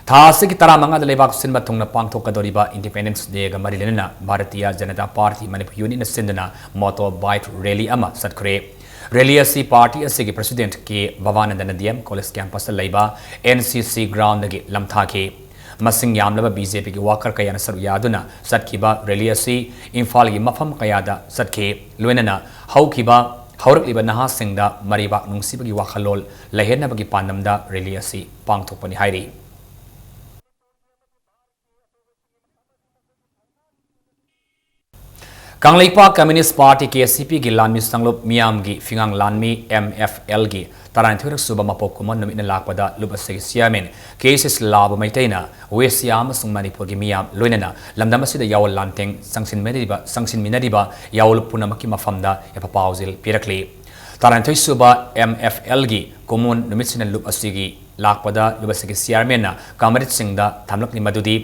ꯊꯥ ꯑꯁꯤꯒꯤ ꯇꯔꯥꯃꯉꯥꯗ ꯂꯩꯕꯥꯛ ꯁꯤꯟꯕ ꯊꯨꯡꯅ ꯄꯥꯡꯊꯣꯛꯀꯗꯧꯔꯤꯕ Independence Dayꯒ ꯃꯔꯤ ꯂꯩꯅꯅ ꯚꯥꯔꯇꯤꯌ ꯖꯅꯇꯥ ꯄꯥꯔꯇꯤ ꯃꯅꯤꯄꯨꯔ ꯌꯨꯅꯤꯠꯅ ꯁꯤꯟꯗꯨꯅ motorbike rally ꯑꯃ ꯆꯠꯈ꯭ꯔꯦ꯫ Rally ꯑꯁꯤ ꯄꯥꯔꯇꯤ ꯑꯁꯤꯒꯤ president ꯀꯦ ꯚꯕꯥꯅꯟꯗꯅ D M College campusꯇ ꯂꯩꯕ N C C groundꯗꯒꯤ ꯂꯝꯊꯥꯈꯤ꯫ ꯃꯁꯤꯡ ꯌꯥꯝꯂꯕ B J Pꯒꯤ worker ꯀꯌꯥꯅ ꯁꯔꯨꯛ ꯌꯥꯗꯨꯅ ꯆꯠꯈꯤꯕ rally ꯑꯁꯤ ꯏꯝꯐꯥꯜꯒꯤ ꯃꯐꯝ ꯀꯌꯥꯗ ꯆꯠꯈꯤ꯫ ꯂꯣꯏꯅꯅ ꯍꯧꯈꯤꯕ ꯍꯧꯔꯛꯂꯤꯕ ꯅꯍꯥꯁꯤꯡꯗ ꯃꯔꯩꯕꯥꯛ ꯅꯨꯡꯁꯤꯕꯒꯤ ꯋꯥꯈꯜꯂꯣꯟ ꯂꯩꯍꯟꯅꯕꯒꯤ ꯄꯥꯟꯗꯝꯗ rally ꯑꯁꯤ ꯄꯥꯡꯊꯣꯛꯄꯅꯤ ꯍꯥꯏꯔꯤ꯫ Kangleipak Communist Party, K C Pꯒꯤ ꯂꯥꯟꯃꯤ ꯁꯪꯂꯨꯞ ꯃꯤꯌꯥꯝꯒꯤ ꯐꯤꯉꯥꯡ ꯂꯥꯟꯃꯤ, M F Lꯒꯤ ꯇꯔꯥꯅꯤꯊꯣꯏꯔꯛ ꯁꯨꯕ ꯃꯄꯣꯛ ꯀꯨꯝꯑꯣꯟ ꯅꯨꯃꯤꯠꯅ ꯂꯥꯛꯄꯗ ꯂꯨꯞ ꯑꯁꯤꯒꯤ chairman K Sisꯂꯥꯕꯨ ꯃꯩꯇꯩꯅ ꯋꯦꯁꯤꯌꯥ ꯑꯃꯁꯨꯡ ꯃꯅꯤꯄꯨꯔꯒꯤ ꯃꯤꯌꯥꯝ, ꯂꯣꯏꯅꯅ ꯂꯝꯗꯝ ꯑꯁꯤꯗ ꯌꯥꯑꯣꯜ ꯂꯥꯟꯊꯦꯡ ꯆꯪꯁꯤꯟꯃꯤꯟꯅꯔꯤꯕ, ꯆꯪꯁꯤꯟꯃꯤꯟꯅꯔꯤꯕ ꯌꯥꯑꯣꯜ ꯄꯨꯝꯅꯃꯛꯀꯤ ꯃꯐꯝꯗ ꯌꯥꯏꯐ ꯄꯥꯎꯖꯦꯜ ꯄꯤꯔꯛꯂꯤ꯫ ꯇꯔꯥꯅꯤꯊꯣꯏ ꯁꯨꯕ M F Lꯒꯤ ꯀꯨꯝꯑꯣꯟ ꯅꯨꯃꯤꯠꯁꯤꯅ ꯂꯨꯞ ꯑꯁꯤꯒꯤ ꯂꯥꯛꯄꯗ ꯂꯨꯞ ꯑꯁꯤꯒꯤ chairmanꯅ comradeꯁꯤꯡꯗ ꯊꯝꯂꯛꯂꯤ ꯃꯗꯨꯗꯤ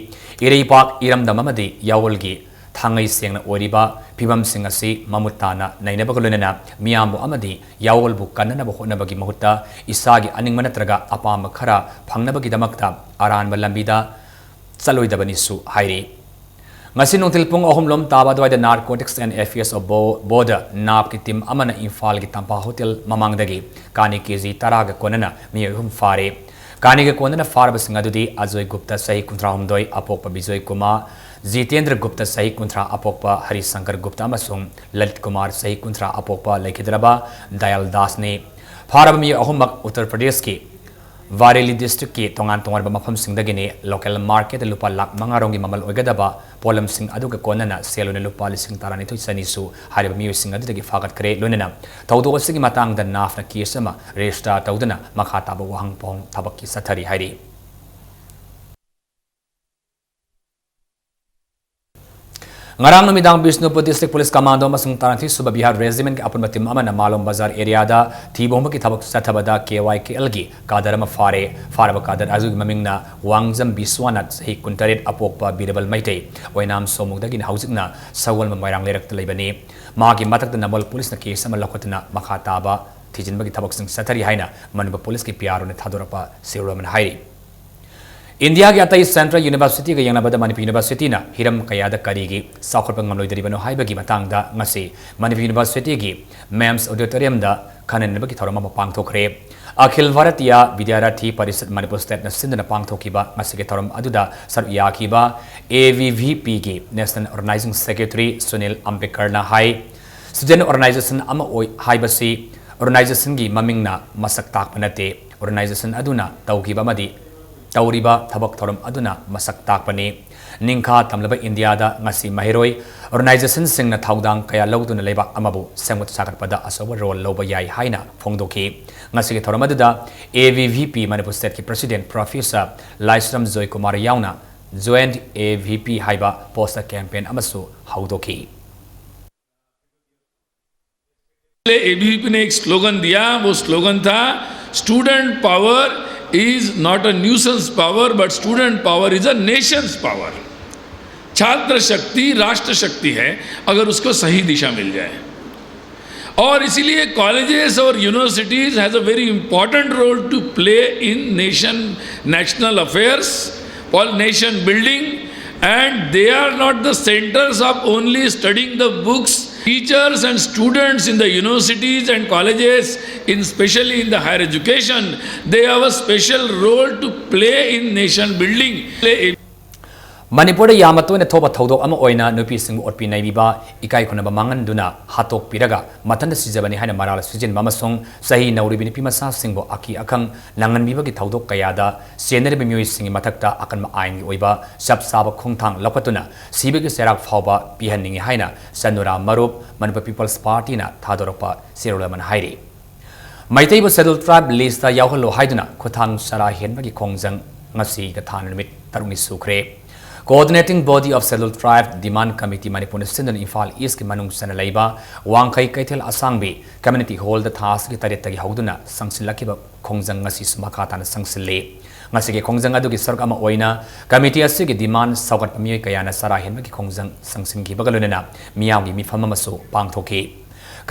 ꯏꯔꯩꯄꯥꯛ, ꯏꯔꯝꯗꯝ ꯑꯃꯗꯤ ꯌꯥꯑꯣꯜꯒꯤ ꯊꯥꯡꯉꯩ ꯁꯦꯡꯅ ꯑꯣꯏꯔꯤꯕ ꯐꯤꯕꯝꯁꯤꯡ ꯑꯁꯤ ꯃꯃꯨꯠ ꯇꯥꯅ ꯅꯩꯅꯕꯒ ꯂꯣꯏꯅꯅ ꯃꯤꯌꯥꯝꯕꯨ ꯑꯃꯗꯤ ꯌꯥꯑꯣꯜꯕꯨ ꯀꯟꯅꯅꯕ ꯍꯣꯠꯅꯕꯒꯤ ꯃꯍꯨꯠꯇ ꯏꯁꯥꯒꯤ ꯑꯅꯤꯡꯕ ꯅꯠꯇ꯭ꯔꯒ ꯑꯄꯥꯝꯕ ꯈꯔ ꯐꯪꯅꯕꯒꯤꯗꯃꯛꯇ ꯑꯔꯥꯟꯕ ꯂꯝꯕꯤꯗ ꯆꯠꯂꯣꯏꯗꯕꯅꯤꯁꯨ ꯍꯥꯏꯔꯤ꯫ ꯉꯁꯤ ꯅꯨꯡꯊꯤꯜ ꯄꯨꯡ ꯑꯍꯨꯝ ꯂꯣꯝ ꯇꯥꯕ ꯑꯗꯨꯋꯥꯏꯗ Narcotics and Affairs of Bo-, Border, NAB ꯀꯤ team ꯑꯃꯅ ꯏꯝꯐꯥꯜꯒꯤ ꯇꯝꯐꯥ hotel ꯃꯃꯥꯡꯗꯒꯤ ꯀꯥꯅꯤ K G ꯇꯔꯥꯒ ꯀꯣꯟꯅꯅ ꯃꯤꯑꯣꯏ ꯑꯍꯨꯝ ꯐꯥꯔꯦ꯫ ꯀꯥꯅꯤꯒ ꯀꯣꯟꯅꯅ ꯐꯥꯔꯕꯁꯤꯡ ꯑꯗꯨꯗꯤ ꯑꯖꯣꯏ ꯒꯨꯞꯇ, ꯆꯍꯤ ꯀꯨꯟꯊ꯭ꯔꯥ ꯍꯨꯝꯗꯣꯏ, ꯑꯄꯣꯛꯄ ꯕꯤꯖꯣꯏ ꯀꯨꯃꯥꯔ, ꯖꯤꯇꯦꯟꯗ꯭ꯔ ꯒꯨꯞꯇ, ꯆꯍꯤ ꯀꯨꯟꯊ꯭ꯔꯥ, ꯑꯄꯣꯛꯄ ꯍꯔꯤꯁꯪꯀꯔ ꯒꯨꯞꯇ ꯑꯃꯁꯨꯡ ꯂꯂꯤꯠ ꯀꯨꯃꯥꯔ, ꯆꯍꯤ ꯀꯨꯟꯊ꯭ꯔꯥ, ꯑꯄꯣꯛꯄ ꯂꯩꯈꯤꯗ꯭ꯔꯕ ꯗꯌꯥꯜ ꯗꯥꯁꯅꯤ꯫ ꯐꯥꯔꯕ ꯃꯤꯑꯣꯏ ꯑꯍꯨꯝꯃꯛ ꯎꯠꯇꯔ ꯄ꯭ꯔꯗꯦꯁꯀꯤ ꯕꯔꯦꯂꯤ ꯗꯤꯁꯇ꯭ꯔꯤꯛꯀꯤ ꯇꯣꯉꯥꯟ ꯇꯣꯉꯥꯟꯕ ꯃꯐꯝꯁꯤꯡꯗꯒꯤꯅꯤ ꯂꯣꯀꯦꯜ ꯃꯥꯔꯀꯦꯠꯇ ꯂꯨꯄꯥ ꯂꯥꯈ ꯃꯉꯥ ꯔꯣꯝꯒꯤ ꯃꯃꯜ ꯑꯣꯏꯒꯗꯕ ꯄꯣꯠꯂꯝꯁꯤꯡ ꯑꯗꯨꯒ ꯀꯣꯟꯅꯅ ꯁꯦꯜ ꯑꯣꯏꯅ ꯂꯨꯄꯥ ꯂꯤꯁꯤꯡ ꯇꯔꯥꯅꯤꯊꯣꯏ ꯆꯅꯤꯁꯨ ꯍꯥꯏꯔꯤꯕ ꯃꯤꯑꯣꯏꯁꯤꯡ ꯑꯗꯨꯗꯒꯤ ꯐꯥꯒꯠꯈ꯭ꯔꯦ꯫ ꯂꯣꯏꯅꯅ ꯊꯧꯗꯣꯛ ꯑꯁꯤꯒꯤ ꯃꯇꯥꯡꯗ ꯅꯥꯐꯅ ꯀꯦꯁ ꯑꯃ ꯔꯦꯖꯤꯁꯇꯥꯔ ꯇꯧꯗꯨꯅ ꯃꯈꯥ ꯇꯥꯕ ꯋꯥꯍꯪ ꯄꯥꯎꯍꯪ ꯊꯕꯛꯀꯤ ꯆꯠꯊꯔꯤ ꯍꯥꯏꯔꯤ꯫ ꯉꯔꯥꯡ ꯅꯨꯃꯤꯗꯥꯡ ꯕꯤꯁꯅꯨꯄꯨꯔ ꯗꯤꯁꯇ꯭ꯔꯤꯛ ꯄꯨꯂꯤꯁ ꯀꯃꯥꯟꯗꯣ ꯑꯃꯁꯨꯡ ꯇꯔꯥꯅꯤꯊꯣꯏ ꯁꯨꯕ ꯕꯤꯍꯥꯔ ꯔꯦꯖꯤꯃꯦꯟꯒꯤ ꯑꯄꯨꯟꯕ ꯇꯤꯝ ꯑꯃꯅ ꯃꯥꯂꯣꯝ ꯕꯖꯥꯔ ꯑꯦꯔꯤꯌꯥꯗ ꯊꯤꯕ ꯍꯨꯝꯕꯒꯤ ꯊꯕꯛ ꯆꯠꯊꯕꯗ ꯀꯦ ꯋꯥꯏ ꯀꯦ ꯑꯦꯜꯒꯤ ꯀꯥꯗꯔ ꯑꯃ ꯐꯥꯔꯦ꯫ ꯐꯥꯔꯕ ꯀꯥꯗꯔ ꯑꯗꯨꯒꯤ ꯃꯃꯤꯡꯅ ꯋꯥꯡꯖꯝ ꯕꯤꯁ꯭ꯋꯥꯅꯥꯊ, ꯆꯍꯤ ꯀꯨꯟꯇꯔꯦꯠ, ꯑꯄꯣꯛꯄ ꯕꯤꯔꯕꯜ ꯃꯩꯇꯩ, ꯑꯣꯏꯅꯥꯝ ꯁꯣꯃꯨꯗꯒꯤꯅ ꯍꯧꯖꯤꯛꯅ ꯁꯒꯣꯜꯕꯟ ꯃꯣꯏꯔꯥꯡ ꯂꯩꯔꯛꯇ ꯂꯩꯕꯅꯤ꯫ ꯃꯥꯒꯤ ꯃꯊꯛꯇ ꯅꯝꯕꯣꯜ ꯄꯨꯂꯤꯁꯅ ꯀꯦꯁ ꯑꯃ ꯂꯧꯈꯠꯇꯨꯅ ꯃꯈꯥ ꯇꯥꯕ ꯊꯤꯖꯤꯟꯕꯒꯤ ꯊꯕꯛꯁꯤꯡ ꯆꯠꯊꯔꯤ ꯍꯥꯏꯅ ꯃꯅꯤꯄꯨꯔ ꯄꯨꯂꯤꯁꯀꯤ ꯄꯤ ꯑꯥꯔ ꯑꯣꯅ ꯊꯥꯗꯣꯔꯛꯄ ꯁꯤꯔꯣꯜ ꯑꯃꯅ ꯍꯥꯏꯔꯤ꯫ ꯏꯟꯗꯤꯌꯥꯒꯤ ꯑꯇꯩ ꯁꯦꯟꯇ꯭ꯔꯦꯜ ꯌꯨꯅꯤꯚꯔꯁꯤꯇꯤꯒ ꯌꯦꯡꯅꯕꯗ ꯃꯅꯤꯄꯨꯔ ꯌꯨꯅꯤꯚꯔꯁꯤꯇꯤꯅ ꯍꯤꯔꯝ ꯀꯌꯥꯗ ꯀꯔꯤꯒꯤ ꯆꯥꯎꯈꯠꯄ ꯉꯝꯂꯣꯏꯗꯔꯤꯕꯅꯣ ꯍꯥꯏꯕꯒꯤ ꯃꯇꯥꯡꯗ ꯉꯁꯤ ꯃꯅꯤꯄꯨꯔ ꯌꯨꯅꯤꯚꯔꯁꯤꯇꯤꯒꯤ ꯃꯦꯝꯁ ꯑꯣꯗꯤꯇꯣꯔꯤꯌꯝꯗ ꯈꯟꯅ ꯅꯩꯅꯕꯒꯤ ꯊꯧꯔꯝ ꯑꯃ ꯄꯥꯡꯊꯣꯛꯈ꯭ꯔꯦ꯫ ꯑꯈꯤꯜ ꯚꯥꯔꯇꯤꯌꯥ ꯕꯤꯗ꯭ꯌꯥꯔꯥꯊꯤ ꯄꯔꯤꯁꯠ ꯃꯅꯤꯄꯨꯔ ꯁ꯭ꯇꯦꯠꯅ ꯁꯤꯟꯗꯨꯅ ꯄꯥꯡꯊꯣꯛꯈꯤꯕ ꯃꯁꯤꯒꯤ ꯊꯧꯔꯝ ꯑꯗꯨꯗ ꯁꯔꯨꯛ ꯌꯥꯈꯤꯕ ꯑꯦ ꯚꯤ ꯚꯤ ꯄꯤꯒꯤ ꯅꯦꯁꯅꯦꯜ ꯑꯣꯔꯒꯅꯥꯏꯖꯤꯡ ꯁꯦꯀ꯭ꯔꯦꯇꯔꯤ ꯁꯨꯅꯤꯜ ꯑꯝꯕꯦꯗꯀꯔꯅ ꯍꯥꯏ, ꯁ꯭ꯇꯨꯗꯦꯟꯠ ꯑꯣꯔꯒꯅꯥꯏꯖꯦꯁꯟ ꯑꯃ ꯑꯣꯏ ꯍꯥꯏꯕꯁꯤ ꯑꯣꯔꯒꯅꯥꯏꯖꯦꯁꯟꯒꯤ ꯃꯃꯤꯡꯅ ꯃꯁꯛ ꯇꯥꯛꯄ ꯅꯠꯇꯦ꯫ ꯑꯣꯔꯒꯅꯥꯏꯖꯦꯁꯟ ꯑꯗꯨꯅ ꯇꯧꯈꯤꯕ ꯑꯃꯗꯤ ꯇꯧꯔꯤꯕ ꯊꯕꯛ ꯊꯧꯔꯝ ꯑꯗꯨꯅ ꯃꯁꯛ ꯇꯥꯛꯄꯅꯤ꯫ ꯅꯤꯡꯈꯥ ꯇꯝꯂꯕ ꯏꯟꯗꯤꯌꯥꯗ ꯉꯁꯤ ꯃꯍꯩꯔꯣꯏ ꯑꯣꯔꯒꯅꯥꯏꯖꯦꯁꯟꯁꯤꯡꯅ ꯊꯧꯗꯥꯡ ꯀꯌꯥ ꯂꯧꯗꯨꯅ ꯂꯩꯕꯥꯛ ꯑꯃꯕꯨ ꯁꯦꯝꯒꯠ ꯁꯥꯒꯠꯄꯗ ꯑꯆꯧꯕ ꯔꯣꯜ ꯂꯧꯕ ꯌꯥꯏ ꯍꯥꯏꯅ ꯐꯣꯡꯗꯣꯛꯈꯤ꯫ ꯉꯁꯤꯒꯤ ꯊꯧꯔꯝ ꯑꯗꯨꯗ A V V P Manipur ꯁ꯭ꯇꯦꯠꯀꯤ ꯄ꯭ꯔꯦꯁꯤꯗꯦꯟꯠ ꯄ꯭ꯔꯣꯐꯦꯁꯔ ꯂꯥꯏꯁ꯭ꯔꯝ ꯖꯣꯏꯀꯨꯃꯥꯔ ꯌꯥꯎꯅ ꯖꯣꯏꯟꯠ ꯑꯦ ꯚꯤ ꯄꯤ ꯍꯥꯏꯕ ꯄꯣꯁꯇꯔ ꯀꯦꯝꯄꯦꯟ ꯑꯃꯁꯨ ꯍꯧꯗꯣꯛꯈꯤ꯫ पहले एबीवीपी ने एक स्लोगन दिया, वो स्लोगन था, student power is not a nuisance power but student power is a nation's power। छात्र शक्ति राष्ट्र शक्ति है, अगर उसको सही दिशा मिल जाए। और इसीलिए colleges और universities has a very important role to play in nation, national affairs, for nation building, and they are not the centers of only studying the books. Teachers and students in the universities and colleges, in specially in the higher education, they have a special role to play in nation building. ꯃꯅꯤꯄꯨꯔꯗ ꯌꯥꯝꯅ ꯇꯣꯏꯅ ꯊꯣꯛꯄ ꯊꯧꯗꯣꯛ ꯑꯃ ꯑꯣꯏꯅ ꯅꯨꯄꯤꯁꯤꯡꯕꯨ ꯑꯣꯠꯄꯤ ꯅꯩꯕꯤꯕ, ꯏꯀꯥꯏ ꯈꯨꯝꯅꯕ ꯃꯥꯡꯍꯟꯗꯨꯅ ꯍꯥꯠꯇꯣꯛꯄꯤꯔꯒ ꯃꯊꯟꯇ ꯁꯤꯖꯕꯅꯤ ꯍꯥꯏꯅ ꯃꯔꯥꯜ ꯁꯤꯖꯤꯟꯕ ꯑꯃꯁꯨꯡ ꯆꯍꯤ ꯅꯧꯔꯤꯕꯤ ꯅꯨꯄꯤ ꯃꯆꯥꯁꯤꯡꯕꯨ ꯑꯀꯤ ꯑꯈꯪ ꯅꯪꯍꯟꯕꯤꯕꯒꯤ ꯊꯧꯗꯣꯛ ꯀꯌꯥꯗ ꯆꯦꯟꯅꯔꯤꯕ ꯃꯤꯑꯣꯏꯁꯤꯡꯒꯤ ꯃꯊꯛꯇ ꯑꯀꯟꯕ ꯑꯥꯏꯟꯒꯤ ꯑꯣꯏꯕ ꯆꯞ ꯆꯥꯕ ꯈꯣꯡꯊꯥꯡ ꯂꯧꯈꯠꯇꯨꯅ ꯁꯤꯕꯒꯤ ꯆꯩꯔꯥꯛ ꯐꯥꯎꯕ ꯄꯤꯍꯟꯅꯤꯡꯏ ꯍꯥꯏꯅ ꯆꯅꯨꯔꯥ ꯃꯔꯨꯞ, ꯃꯅꯤꯄꯨꯔ ꯄꯤꯄꯜꯁ ꯄꯥꯔꯇꯤꯅ ꯊꯥꯗꯣꯔꯛꯄ ꯆꯦꯔꯣꯜ ꯑꯃꯅ ꯍꯥꯏꯔꯤ꯫ ꯃꯩꯇꯩꯕꯨ Scheduled Tribe list ꯇ ꯌꯥꯎꯍꯜꯂꯨ ꯍꯥꯏꯗꯨꯅ ꯈꯨꯠꯊꯥꯡ ꯆꯔꯥ ꯍꯦꯟꯕꯒꯤ ꯈꯣꯡꯖꯪ ꯉꯁꯤ ꯊꯥꯅ ꯅꯨꯃꯤꯠ ꯇꯔꯨꯛꯅꯤ ꯁꯨꯈ꯭ꯔꯦ꯫ Coordinating Body of Scheduled Tribe Demand Committee ꯃꯅꯤꯄꯨꯔꯅ ꯁꯤꯟꯗꯨꯅ ꯏꯝꯐꯥꯜ ꯏꯁꯀꯤ ꯃꯅꯨꯡ ꯆꯟꯅ ꯂꯩꯕ ꯋꯥꯡꯈꯩ ꯀꯩꯊꯦꯜ ꯑꯁꯥꯡꯕꯤ ꯀꯝꯃ꯭ꯌꯨꯅꯤꯇꯤ ꯍꯣꯜꯗ ꯊꯥ ꯑꯁꯤꯒꯤ ꯇꯔꯦꯠꯇꯒꯤ ꯍꯧꯗꯨꯅ ꯆꯪꯁꯤꯜꯂꯛꯈꯤꯕ ꯈꯣꯡꯖꯪ ꯉꯁꯤꯁꯨ ꯃꯈꯥ ꯇꯥꯅ ꯆꯪꯁꯤꯜꯂꯤ꯫ ꯉꯁꯤꯒꯤ ꯈꯣꯡꯖꯪ ꯑꯗꯨꯒꯤ ꯁꯔꯨꯛ ꯑꯃ ꯑꯣꯏꯅ ꯀꯝꯃꯤꯇꯤ ꯑꯁꯤꯒꯤ ꯗꯤꯃꯥꯟ ꯁꯧꯒꯠꯄ ꯃꯤꯑꯣꯏ ꯀꯌꯥꯅ ꯆꯔꯥ ꯍꯦꯟꯕꯒꯤ ꯈꯣꯡꯖꯪ ꯆꯪꯁꯤꯟꯈꯤꯕꯒ ꯂꯣꯏꯅꯅ ꯃꯤꯌꯥꯝꯒꯤ ꯃꯤꯐꯝ ꯑꯃꯁꯨ ꯄꯥꯡꯊꯣꯛꯈꯤ꯫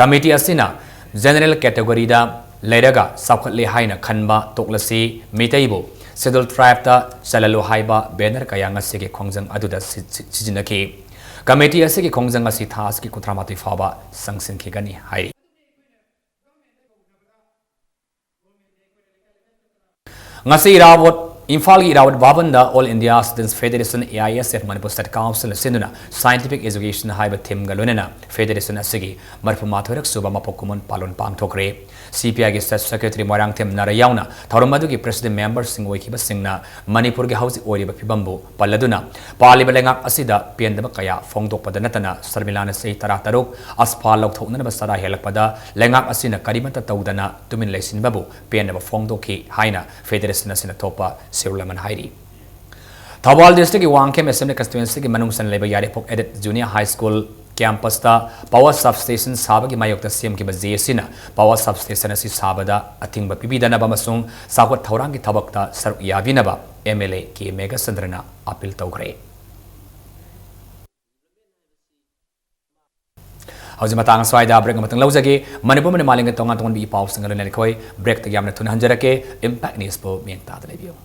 ꯀꯝꯃꯤꯇꯤ ꯑꯁꯤꯅ ꯖꯦꯅꯔꯦꯜ ꯀꯦꯇꯦꯒꯣꯔꯤꯗ ꯂꯩꯔꯒ ꯆꯥꯎꯈꯠꯂꯦ ꯍꯥꯏꯅ ꯈꯟꯕ ꯇꯣꯛꯂꯁꯤ, ꯃꯤꯇꯩꯕꯨ Scheduled Tribe ꯇ ꯆꯜꯂꯜꯂꯨ ꯍꯥꯏꯕ ꯕꯦꯅꯔ ꯀꯌꯥ ꯉꯁꯤꯒꯤ ꯈꯣꯡꯖꯪ ꯑꯗꯨꯗ ꯁꯤ-, ꯁꯤ-, ꯁꯤꯖꯤꯟꯅꯈꯤ꯫ ꯀꯝꯃꯤꯇꯤ ꯑꯁꯤꯒꯤ ꯈꯣꯡꯖꯪ ꯑꯁꯤ ꯊꯥ ꯑꯁꯤꯒꯤ ꯀꯨꯟꯊ꯭ꯔꯥ ꯃꯥꯊꯣꯏ ꯐꯥꯎꯕ ꯆꯪꯁꯤꯟꯈꯤꯒꯅꯤ ꯍꯥꯏꯔꯤ꯫ ꯉꯁꯤ ꯏꯔꯥꯕꯣꯠ, ꯏꯝꯐꯥꯜꯒꯤ ꯏꯔꯥꯕꯣꯠ ꯚꯕꯟꯗ All India Students Federation, A I S F, Manipur State Council ꯅ ꯁꯤꯟꯗꯨꯅ Scientific Education ꯍꯥꯏꯕ theme ꯒ ꯂꯣꯏꯅꯅ federation ꯑꯁꯤꯒꯤ ꯃꯔꯤꯐꯨ ꯃꯥꯊꯣꯏꯔꯛ ꯁꯨꯕ ꯃꯄꯣꯛ ꯀꯨꯝꯑꯣꯟ ꯄꯥꯂꯣꯟ ꯄꯥꯡꯊꯣꯛꯈ꯭ꯔꯦ꯫ C P I ꯒꯤ State Secretary ꯃꯣꯏꯔꯥꯡꯊꯦꯝ ꯅꯥꯔꯥ ꯌꯥꯎꯅ ꯊꯧꯔꯝ ꯑꯗꯨꯒꯤ President member ꯁꯤꯡ ꯑꯣꯏꯈꯤꯕꯁꯤꯡꯅ ꯃꯅꯤꯄꯨꯔꯒꯤ ꯍꯧꯖꯤꯛ ꯑꯣꯏꯔꯤꯕ ꯐꯤꯕꯝꯕꯨ ꯄꯜꯂꯗꯨꯅ, ꯄꯥꯜꯂꯤꯕ ꯂꯩꯉꯥꯛ ꯑꯁꯤꯗ ꯄꯦꯟꯗꯕ ꯀꯌꯥ ꯐꯣꯡꯗꯣꯛꯄꯗ ꯅꯠꯇꯅ ꯁꯔꯃꯤꯂꯥꯅ ꯆꯍꯤ ꯇꯔꯥꯇꯔꯨꯛ ꯑꯁꯐꯥꯜ ꯂꯧꯊꯣꯛꯅꯅꯕ ꯆꯔꯥ ꯍꯦꯜꯂꯛꯄꯗ ꯂꯩꯉꯥꯛ ꯑꯁꯤꯅ ꯀꯔꯤꯃꯠꯇ ꯇꯧꯗꯅ ꯇꯨꯃꯤꯟ ꯂꯩꯁꯤꯟꯕꯕꯨ ꯄꯦꯟꯗꯕ ꯐꯣꯡꯗꯣꯛꯈꯤ ꯍꯥꯏꯅ federation ꯑꯁꯤꯅ ꯊꯣꯛꯄ ꯆꯦꯔꯣꯜ ꯑꯃꯅ ꯍꯥꯏꯔꯤ꯫ ꯊꯧꯕꯥꯜ district ꯀꯤ ꯋꯥꯡꯈꯦꯝ Assembly Constituency ꯒꯤ ꯃꯅꯨꯡ ꯆꯟꯅ ꯂꯩꯕ ꯌꯥꯏꯔꯤꯄꯣꯛ Aided Junior High School campus ꯇ power substation ꯁꯥꯕꯒꯤ ꯃꯥꯌꯣꯛꯇ ꯁꯦꯝꯈꯤꯕ J A C ꯅ power substation ꯑꯁꯤ ꯁꯥꯕꯗ ꯑꯊꯤꯡꯕ ꯄꯤꯕꯤꯗꯅꯕ ꯑꯃꯁꯨꯡ ꯆꯥꯎꯈꯠ ꯊꯧꯔꯥꯡꯒꯤ ꯊꯕꯛꯇ ꯁꯔꯨꯛ ꯌꯥꯕꯤꯅꯕ M L A K ꯃꯦꯘꯆꯟꯗ꯭ꯔꯅ appeal ꯇꯧꯈ꯭ꯔꯦ꯫ ꯍꯧꯖꯤꯛ ꯃꯇꯥꯡ ꯑꯁ꯭ꯋꯥꯏꯗ break ꯑꯃꯇꯪ ꯂꯧꯖꯒꯦ꯫ ꯃꯅꯤꯄꯨꯔ ꯑꯃꯗꯤ ꯃꯥꯂꯦꯝꯒꯤ ꯇꯣꯉꯥꯟ ꯇꯣꯉꯥꯟꯕ ꯏ ꯄꯥꯎꯁꯤꯡꯒ ꯂꯣꯏꯅꯅ ꯑꯩꯈꯣꯏ break ꯇꯒꯤ ꯌꯥꯝꯅ ꯊꯨꯅ ꯍꯟꯖꯔꯛꯀꯦ꯫ Impact News ꯄꯨ ꯃꯤꯠꯌꯦꯡ ꯇꯥꯗꯨꯅ ꯂꯩꯕꯤꯌꯨ꯫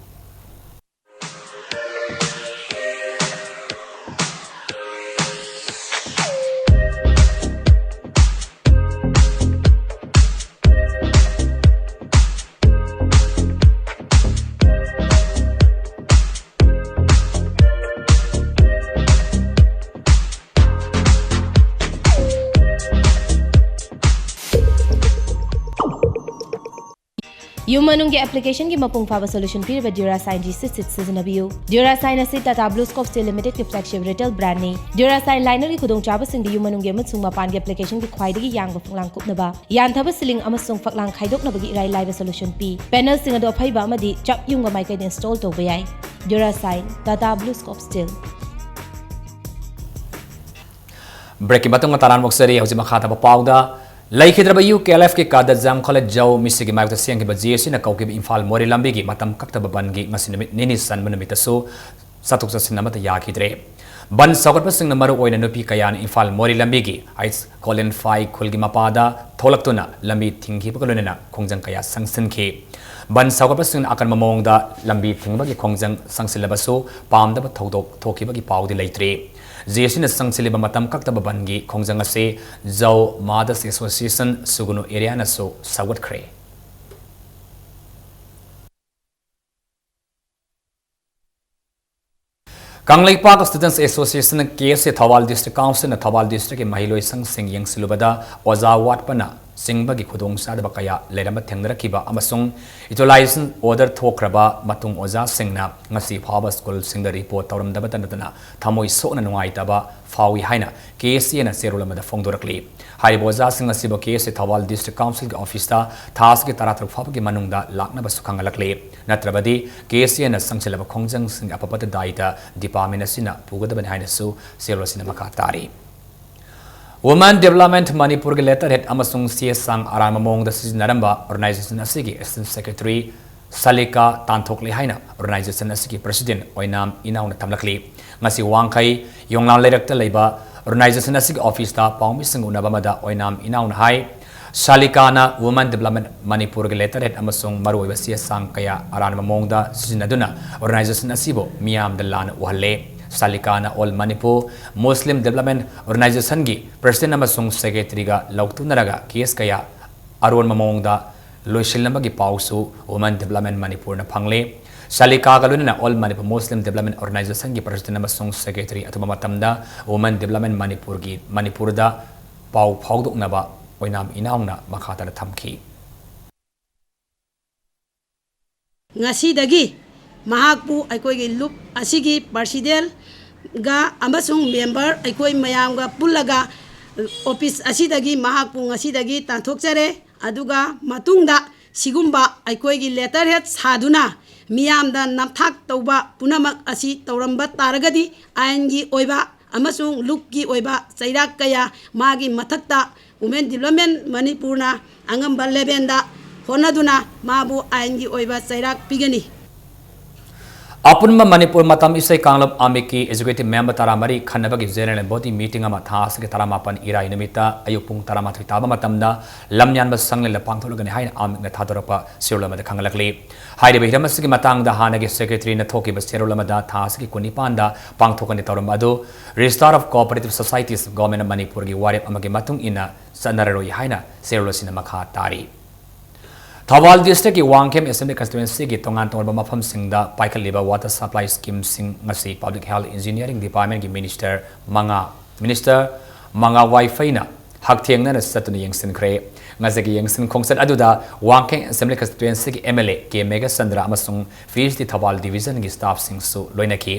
ꯌꯨꯝ ꯃꯅꯨꯡꯒꯤ ꯑꯦꯄ꯭ꯂꯤꯀꯦꯁꯟꯒꯤ ꯃꯄꯨꯡ ꯐꯥꯕ ꯁꯣꯂꯨꯁꯟ ꯄꯤꯔꯤꯕ Durasine G six six ꯁꯤꯖꯤꯟꯅꯕꯤꯌꯨ꯫ Durasine ꯑꯁꯤ Tata Blue Scope Steel Limited ꯀꯤ flagship retail brand ꯅꯤ꯫ Durasine liner ꯒꯤ ꯈꯨꯗꯣꯡꯆꯥꯕꯁꯤꯡꯗꯤ ꯌꯨꯝ ꯃꯅꯨꯡꯒꯤ ꯑꯃꯁꯨꯡ ꯃꯄꯥꯟꯒꯤ ꯑꯦꯄ꯭ꯂꯤꯀꯦꯁꯟꯒꯤ ꯈ꯭ꯋꯥꯏꯗꯒꯤ ꯌꯥꯡꯕ ꯐꯛꯂꯥꯡ ꯀꯨꯞꯅꯕ, ꯌꯥꯟꯊꯕ ceiling ꯑꯃꯁꯨꯡ ꯐꯛꯂꯥꯡ ꯈꯥꯏꯗꯣꯛꯅꯕꯒꯤ ꯏꯔꯥꯏ ꯂꯥꯏꯕ ꯁꯣꯂꯨꯁꯟ ꯄꯤ꯫ ꯄꯦꯅꯦꯜꯁꯤꯡ ꯑꯗꯨ ꯑꯐꯩꯕ ꯑꯃꯗꯤ ꯆꯞ ꯌꯨꯡꯕ ꯃꯥꯏꯀꯩꯗ ꯏꯟꯁꯇꯣꯜ ꯇꯧꯕ ꯌꯥꯏ꯫ Durasine, Tata Blue Scope Steel꯫ ꯕ꯭ꯔꯦꯛꯀꯤ ꯃꯇꯨꯡꯗ ꯇꯔꯥꯝꯅ ꯑꯣꯛꯆꯔꯤ꯫ ꯍꯧꯖꯤꯛ ꯃꯈꯥ ꯇꯥꯕ ꯄꯥꯎꯗ ꯂꯩꯈꯤꯗ꯭ꯔꯕ ꯌꯨ ꯀꯦ ꯑꯦꯜ ꯑꯦꯐꯀꯤ ꯀꯥꯗ ꯖꯥꯝꯈꯣꯂꯦ ꯖꯧ ꯃꯤꯁꯤꯒꯤ ꯃꯥꯌꯣꯛꯇ ꯁꯦꯝꯈꯤꯕ ꯖꯦ ꯑꯦ ꯁꯤꯅ ꯀꯧꯈꯤꯕ ꯏꯝꯐꯥꯜ ꯃꯣꯔꯦ ꯂꯝꯕꯤꯒꯤ ꯃꯇꯝ ꯀꯛꯇꯕ ꯕꯟꯒꯤ ꯉꯁꯤ ꯅꯨꯃꯤꯠ ꯅꯤꯅꯤ ꯆꯟꯕ ꯅꯨꯃꯤꯠꯇꯁꯨ ꯆꯠꯊꯣꯛ ꯆꯠꯁꯤꯟ ꯑꯃꯠꯇ ꯌꯥꯈꯤꯗ꯭ꯔꯦ꯫ ꯕꯟ ꯁꯧꯒꯠꯄꯁꯤꯡꯅ ꯃꯔꯨ ꯑꯣꯏꯅ ꯅꯨꯄꯤ ꯀꯌꯥꯅ ꯏꯝꯐꯥꯜ ꯃꯣꯔꯦ ꯂꯝꯕꯤꯒꯤ ꯑꯩꯁ ꯀꯣꯂꯦꯟꯐꯥꯏ ꯈꯨꯜꯒꯤ ꯃꯄꯥꯗ ꯊꯣꯛꯂꯛꯇꯨꯅ ꯂꯝꯕꯤ ꯊꯤꯡꯈꯤꯕꯒ ꯂꯣꯏꯅꯅ ꯈꯣꯡꯖꯪ ꯀꯌꯥ ꯆꯪꯁꯤꯟꯈꯤ꯫ ꯕꯟ ꯁꯧꯒꯠꯄꯁꯤꯡꯅ ꯑꯀꯟꯕ ꯃꯑꯣꯡꯗ ꯂꯝꯕꯤ ꯊꯤꯡꯕꯒꯤ ꯈꯣꯡꯖꯪ ꯆꯪꯁꯤꯜꯂꯕꯁꯨ ꯄꯥꯝꯗꯕ ꯊꯧꯗꯣꯛ ꯊꯣꯛꯈꯤꯕꯒꯤ ꯄꯥꯎꯗꯤ ꯂꯩꯇ꯭ꯔꯤ꯫ ꯖꯦ ꯑꯦ ꯁꯤꯅ ꯆꯪꯁꯤꯜꯂꯤꯕ ꯃꯇꯝ ꯀꯛꯇꯕ ꯕꯟꯒꯤ ꯈꯣꯡꯖꯪ ꯑꯁꯤ ꯖꯧ ꯃꯥꯗꯁ ꯑꯦꯁꯣꯁꯤꯌꯦꯁꯟ ꯁꯨꯒꯨꯅꯨ ꯑꯦꯔꯤꯌꯥꯅꯁꯨ ꯁꯧꯒꯠꯈ꯭ꯔꯦ꯫ ꯀꯪꯂꯩꯄꯥꯛ ꯁ꯭ꯇꯨꯗꯦꯟꯠꯁ ꯑꯦꯁꯣꯁꯤꯌꯦꯁꯟ, ꯀꯦ ꯑꯦꯁ ꯑꯦ, ꯊꯧꯕꯥꯜ ꯗꯤꯁꯇ꯭ꯔꯤꯛ ꯀꯥꯎꯟꯁꯤꯜꯅ ꯊꯧꯕꯥꯜ ꯗꯤꯁꯇ꯭ꯔꯤꯛꯀꯤ ꯃꯍꯩꯂꯣꯏ ꯁꯪꯁꯤꯡ ꯌꯦꯡꯁꯤꯜꯂꯨꯕꯗ ꯑꯣꯖꯥ ꯋꯥꯠꯄꯅ ꯆꯤꯡꯕꯒꯤ ꯈꯨꯗꯣꯡꯆꯥꯗꯕ ꯀꯌꯥ ꯂꯩꯔꯝꯕ ꯊꯦꯡꯅꯔꯛꯈꯤꯕ ꯑꯃꯁꯨꯡ ꯏꯊꯣꯂꯥꯏꯖꯦꯁꯟ ꯑꯣꯔꯗꯔ ꯊꯣꯛꯈ꯭ꯔꯕ ꯃꯇꯨꯡ ꯑꯣꯖꯥꯁꯤꯡꯅ ꯉꯁꯤ ꯐꯥꯎꯕ ꯁ꯭ꯀꯨꯜꯁꯤꯡꯗ ꯔꯤꯄꯣꯔꯠ ꯇꯧꯔꯝꯗꯕꯇ ꯅꯠꯇꯅ ꯊꯃꯣꯏ ꯁꯣꯛꯅ ꯅꯨꯡꯉꯥꯏꯇꯕ ꯐꯥꯎꯏ ꯍꯥꯏꯅ ꯀꯦ ꯑꯦꯁ ꯑꯦꯅ ꯆꯦꯔꯣꯜ ꯑꯃꯗ ꯐꯣꯡꯗꯣꯔꯛꯂꯤ꯫ ꯍꯥꯏꯔꯤꯕ ꯑꯣꯖꯥꯁꯤꯡ ꯑꯁꯤꯕꯨ ꯀꯦ ꯑꯦꯁ ꯑꯦ ꯊꯧꯕꯥꯜ ꯗꯤꯁꯇ꯭ꯔꯤꯛ ꯀꯥꯎꯟꯁꯤꯜꯒꯤ ꯑꯣꯐꯤꯁꯇ ꯊꯥ ꯑꯁꯤꯒꯤ ꯇꯔꯥꯇꯔꯨꯛ ꯐꯥꯎꯕꯒꯤ ꯃꯅꯨꯡꯗ ꯂꯥꯛꯅꯕꯁꯨ ꯈꯪꯍꯜꯂꯛꯂꯤ꯫ ꯅꯠꯇ꯭ꯔꯕꯗꯤ ꯀꯦ ꯑꯦꯁ ꯑꯦꯅ ꯆꯪꯁꯤꯜꯂꯕ ꯈꯣꯡꯖꯪꯁꯤꯡ ꯑꯐꯕꯇ ꯗꯥꯏꯇ ꯗꯤꯄꯥꯔꯠꯃꯦꯟ ꯑꯁꯤꯅ ꯄꯨꯒꯗꯕꯅꯤ ꯍꯥꯏꯅꯁꯨ ꯆꯦꯔꯣꯜ ꯑꯁꯤꯅ ꯃꯈꯥ ꯇꯥꯔꯤ꯫ Women Development ꯃꯅꯤꯄꯨꯔꯒꯤ letterhead ꯑꯃꯁꯨꯡ ꯆꯦ ꯆꯥꯡ ꯑꯔꯥꯟꯕ ꯃꯑꯣꯡꯗ ꯁꯤꯖꯤꯟꯅꯔꯝꯕ organization ꯑꯁꯤꯒꯤ assistant secretary ꯁꯥꯂꯤꯀꯥ ꯇꯥꯟꯊꯣꯛꯂꯦ ꯍꯥꯏꯅ organization ꯑꯁꯤꯒꯤ president ꯑꯣꯏꯅꯥꯝ ꯏꯅꯥꯎꯅ ꯊꯝꯂꯛꯂꯤ꯫ ꯉꯁꯤ ꯋꯥꯡꯈꯩ ꯌꯣꯡꯂꯥꯡ ꯂꯩꯔꯛꯇ ꯂꯩꯕ organization ꯑꯁꯤꯒꯤ ꯑꯣꯐꯤꯁꯇ ꯄꯥꯎꯃꯤꯁꯤꯡ ꯎꯅꯕ ꯑꯃꯗ ꯑꯣꯏꯅꯥꯝ ꯏꯅꯥꯎꯅ ꯍꯥꯏ, ꯁꯥꯂꯤꯀꯥꯅ Women Development ꯃꯅꯤꯄꯨꯔꯒꯤ letterhead ꯑꯃꯁꯨꯡ ꯃꯔꯨꯑꯣꯏꯕ ꯆꯦ ꯆꯥꯡ ꯀꯌꯥ ꯑꯔꯥꯟꯕ ꯃꯑꯣꯡꯗ ꯁꯤꯖꯤꯟꯅꯗꯨꯅ organization ꯑꯁꯤꯕꯨ ꯃꯤꯌꯥꯝꯗ ꯂꯥꯟꯅ ꯎꯍꯜꯂꯦ꯫ ꯁꯥꯂꯤꯀꯥꯅ All Manipur Muslim Development Organization ꯒꯤ president ꯑꯃꯁꯨꯡ secretary ꯒ ꯂꯧꯊꯣꯛꯅꯔꯒ case ꯀꯌꯥ ꯑꯔꯣꯟꯕ ꯃꯑꯣꯡꯗ ꯂꯣꯏꯁꯤꯜꯂꯝꯕꯒꯤ ꯄꯥꯎꯁꯨ Women Development ꯃꯅꯤꯄꯨꯔꯅ ꯐꯪꯂꯦ꯫ ꯁꯥꯂꯤꯀꯥꯒ ꯂꯣꯏꯅꯅ All Manipur Muslim Development Organization ꯒꯤ president ꯑꯃꯁꯨꯡ secretary ꯑꯊꯨꯕ ꯃꯇꯝꯗ Women Development ꯃꯅꯤꯄꯨꯔꯒꯤ, ꯃꯅꯤꯄꯨꯔꯗ ꯄꯥꯎ ꯐꯥꯎꯗꯣꯛꯅꯕ ꯑꯣꯏꯅꯥꯝ ꯏꯅꯥꯎꯅ ꯃꯈꯥ ꯇꯥꯅ ꯊꯝꯈꯤ꯫ ꯉꯁꯤꯗꯒꯤ ꯃꯍꯥꯛꯄꯨ ꯑꯩꯈꯣꯏꯒꯤ ꯂꯨꯞ ꯑꯁꯤꯒꯤ ꯄ꯭ꯔꯁꯤꯗꯦꯟꯒ ꯑꯃꯁꯨꯡ ꯃꯦꯝꯕꯔ ꯑꯩꯈꯣꯏ ꯃꯌꯥꯝꯒ ꯄꯨꯜꯂꯒ ꯑꯣꯐꯤꯁ ꯑꯁꯤꯗꯒꯤ ꯃꯍꯥꯛꯄꯨ ꯉꯁꯤꯗꯒꯤ ꯇꯥꯟꯊꯣꯛꯆꯔꯦ꯫ ꯑꯗꯨꯒ ꯃꯇꯨꯡꯗ ꯁꯤꯒꯨꯝꯕ ꯑꯩꯈꯣꯏꯒꯤ ꯂꯦꯇꯔ ꯍꯦꯗ ꯁꯥꯗꯨꯅ ꯃꯤꯌꯥꯝꯗ ꯅꯝꯊꯥꯛ ꯇꯧꯕ ꯄꯨꯝꯅꯃꯛ ꯑꯁꯤ ꯇꯧꯔꯝꯕ ꯇꯥꯔꯒꯗꯤ ꯑꯥꯏꯟꯒꯤ ꯑꯣꯏꯕ ꯑꯃꯁꯨꯡ ꯂꯨꯞꯀꯤ ꯑꯣꯏꯕ ꯆꯩꯔꯥꯛ ꯀꯌꯥ ꯃꯥꯒꯤ ꯃꯊꯛꯇ ꯋꯨꯃꯦꯟ ꯗꯤꯕ꯭ꯂꯞꯃꯦꯟ ꯃꯅꯤꯄꯨꯔꯅ ꯑꯉꯝꯕ ꯂꯦꯚꯦꯟꯗ ꯍꯣꯠꯅꯗꯨꯅ ꯃꯥꯕꯨ ꯑꯥꯏꯟꯒꯤ ꯑꯣꯏꯕ ꯆꯩꯔꯥꯛ ꯄꯤꯒꯅꯤ꯫ ꯑꯄꯨꯟꯕ ꯃꯅꯤꯄꯨꯔ ꯃꯇꯝ ꯏꯁꯩ ꯀꯥꯡꯂꯨꯞ ꯑꯃꯤꯛꯀꯤ ꯑꯦꯛꯖꯤꯀ꯭ꯌꯨꯇꯤꯚ ꯃꯦꯝꯕꯔ ꯇꯔꯥꯃꯔꯤ ꯈꯟꯅꯕꯒꯤ ꯖꯦꯅꯔꯦꯜ ꯕꯣꯗꯤ ꯃꯤꯇꯤꯡ ꯑꯃ ꯊꯥ ꯑꯁꯤꯒꯤ ꯇꯔꯥꯃꯥꯄꯟ ꯏꯔꯥꯏ ꯅꯨꯃꯤꯠꯇ ꯑꯌꯨꯛ ꯄꯨꯡ ꯇꯔꯥꯃꯥꯊꯣꯏ ꯇꯥꯕ ꯃꯇꯝꯗ ꯂꯝꯌꯥꯟꯕ ꯁꯪꯂꯦꯟꯗ ꯄꯥꯡꯊꯣꯛꯂꯒꯅꯤ ꯍꯥꯏꯅ ꯑꯃꯤꯛꯅ ꯊꯥꯗꯣꯔꯛꯄ ꯁꯦꯔꯨꯜ ꯑꯃꯗ ꯈꯪꯍꯜꯂꯛꯂꯤ꯫ ꯍꯥꯏꯔꯤꯕ ꯍꯤꯔꯝ ꯑꯁꯤꯒꯤ ꯃꯇꯥꯡꯗ ꯍꯥꯟꯅꯒꯤ ꯁꯦꯀ꯭ꯔꯦꯇꯔꯤꯅ ꯊꯣꯛꯈꯤꯕ ꯁꯦꯔꯨꯜ ꯑꯃꯗ ꯊꯥ ꯑꯁꯤꯒꯤ ꯀꯨꯟꯅꯤꯄꯥꯟꯗ ꯄꯥꯡꯊꯣꯛꯀꯅꯤ ꯇꯧꯔꯝꯕ ꯑꯗꯨ Registrar of Cooperative Societies, Government of ꯃꯅꯤꯄꯨꯔꯒꯤ ꯋꯥꯔꯦꯞ ꯑꯃꯒꯤ ꯃꯇꯨꯡ ꯏꯟꯅ ꯆꯠꯅꯔꯔꯣꯏ ꯍꯥꯏꯅ ꯁꯦꯔꯨꯜ ꯑꯁꯤꯅ ꯃꯈꯥ ꯇꯥꯔꯤ꯫ ꯊꯧꯕꯥꯜ ꯗꯤꯁꯇ꯭ꯔꯤꯛꯀꯤ ꯋꯥꯡꯈꯦꯝ ꯑꯦꯁꯦꯝꯕ꯭ꯂꯤ ꯀꯟꯁꯇꯤꯇ꯭ꯋꯦꯟꯁꯤꯒꯤ ꯇꯣꯉꯥꯟ ꯇꯣꯉꯥꯟꯕ ꯃꯐꯝꯁꯤꯡꯗ ꯄꯥꯏꯈꯠꯂꯤꯕ ꯋꯥꯇꯔ ꯁꯄ꯭ꯂꯥꯏ ꯁ꯭ꯀꯤꯝꯁꯤꯡ ꯉꯁꯤ ꯄꯕ꯭ꯂꯤꯛ ꯍꯦꯜꯊ ꯏꯟꯖꯤꯅꯤꯌꯥꯔꯤꯡ ꯗꯤꯄꯥꯔꯠꯃꯦꯟꯒꯤ ꯃꯤꯅꯤꯁꯇꯔ ꯃꯉꯥ, ꯃꯤꯅꯤꯁꯇꯔ ꯃꯉꯥ ꯋꯥꯏꯐꯩꯅ ꯍꯛꯊꯦꯡꯅꯅ ꯆꯠꯇꯨꯅ ꯌꯦꯡꯁꯤꯟꯈ꯭ꯔꯦ꯫ ꯉꯁꯤꯒꯤ ꯌꯦꯡꯁꯤꯟ ꯈꯣꯡꯆꯠ ꯑꯗꯨꯗ ꯋꯥꯡꯈꯦꯝ ꯑꯦꯁꯦꯝꯕ꯭ꯂꯤ ꯀꯟꯁꯇꯤꯇ꯭ꯋꯦꯟꯁꯤꯒꯤ M L A K Meghachandra ꯑꯃꯁꯨꯡ ꯄꯤ ꯑꯩꯆ ꯗꯤ ꯊꯧꯕꯥꯜ ꯗꯤꯕꯤꯖꯟꯒꯤ ꯁ꯭ꯇꯥꯐꯁꯤꯡꯁꯨ ꯂꯣꯏꯅꯈꯤ꯫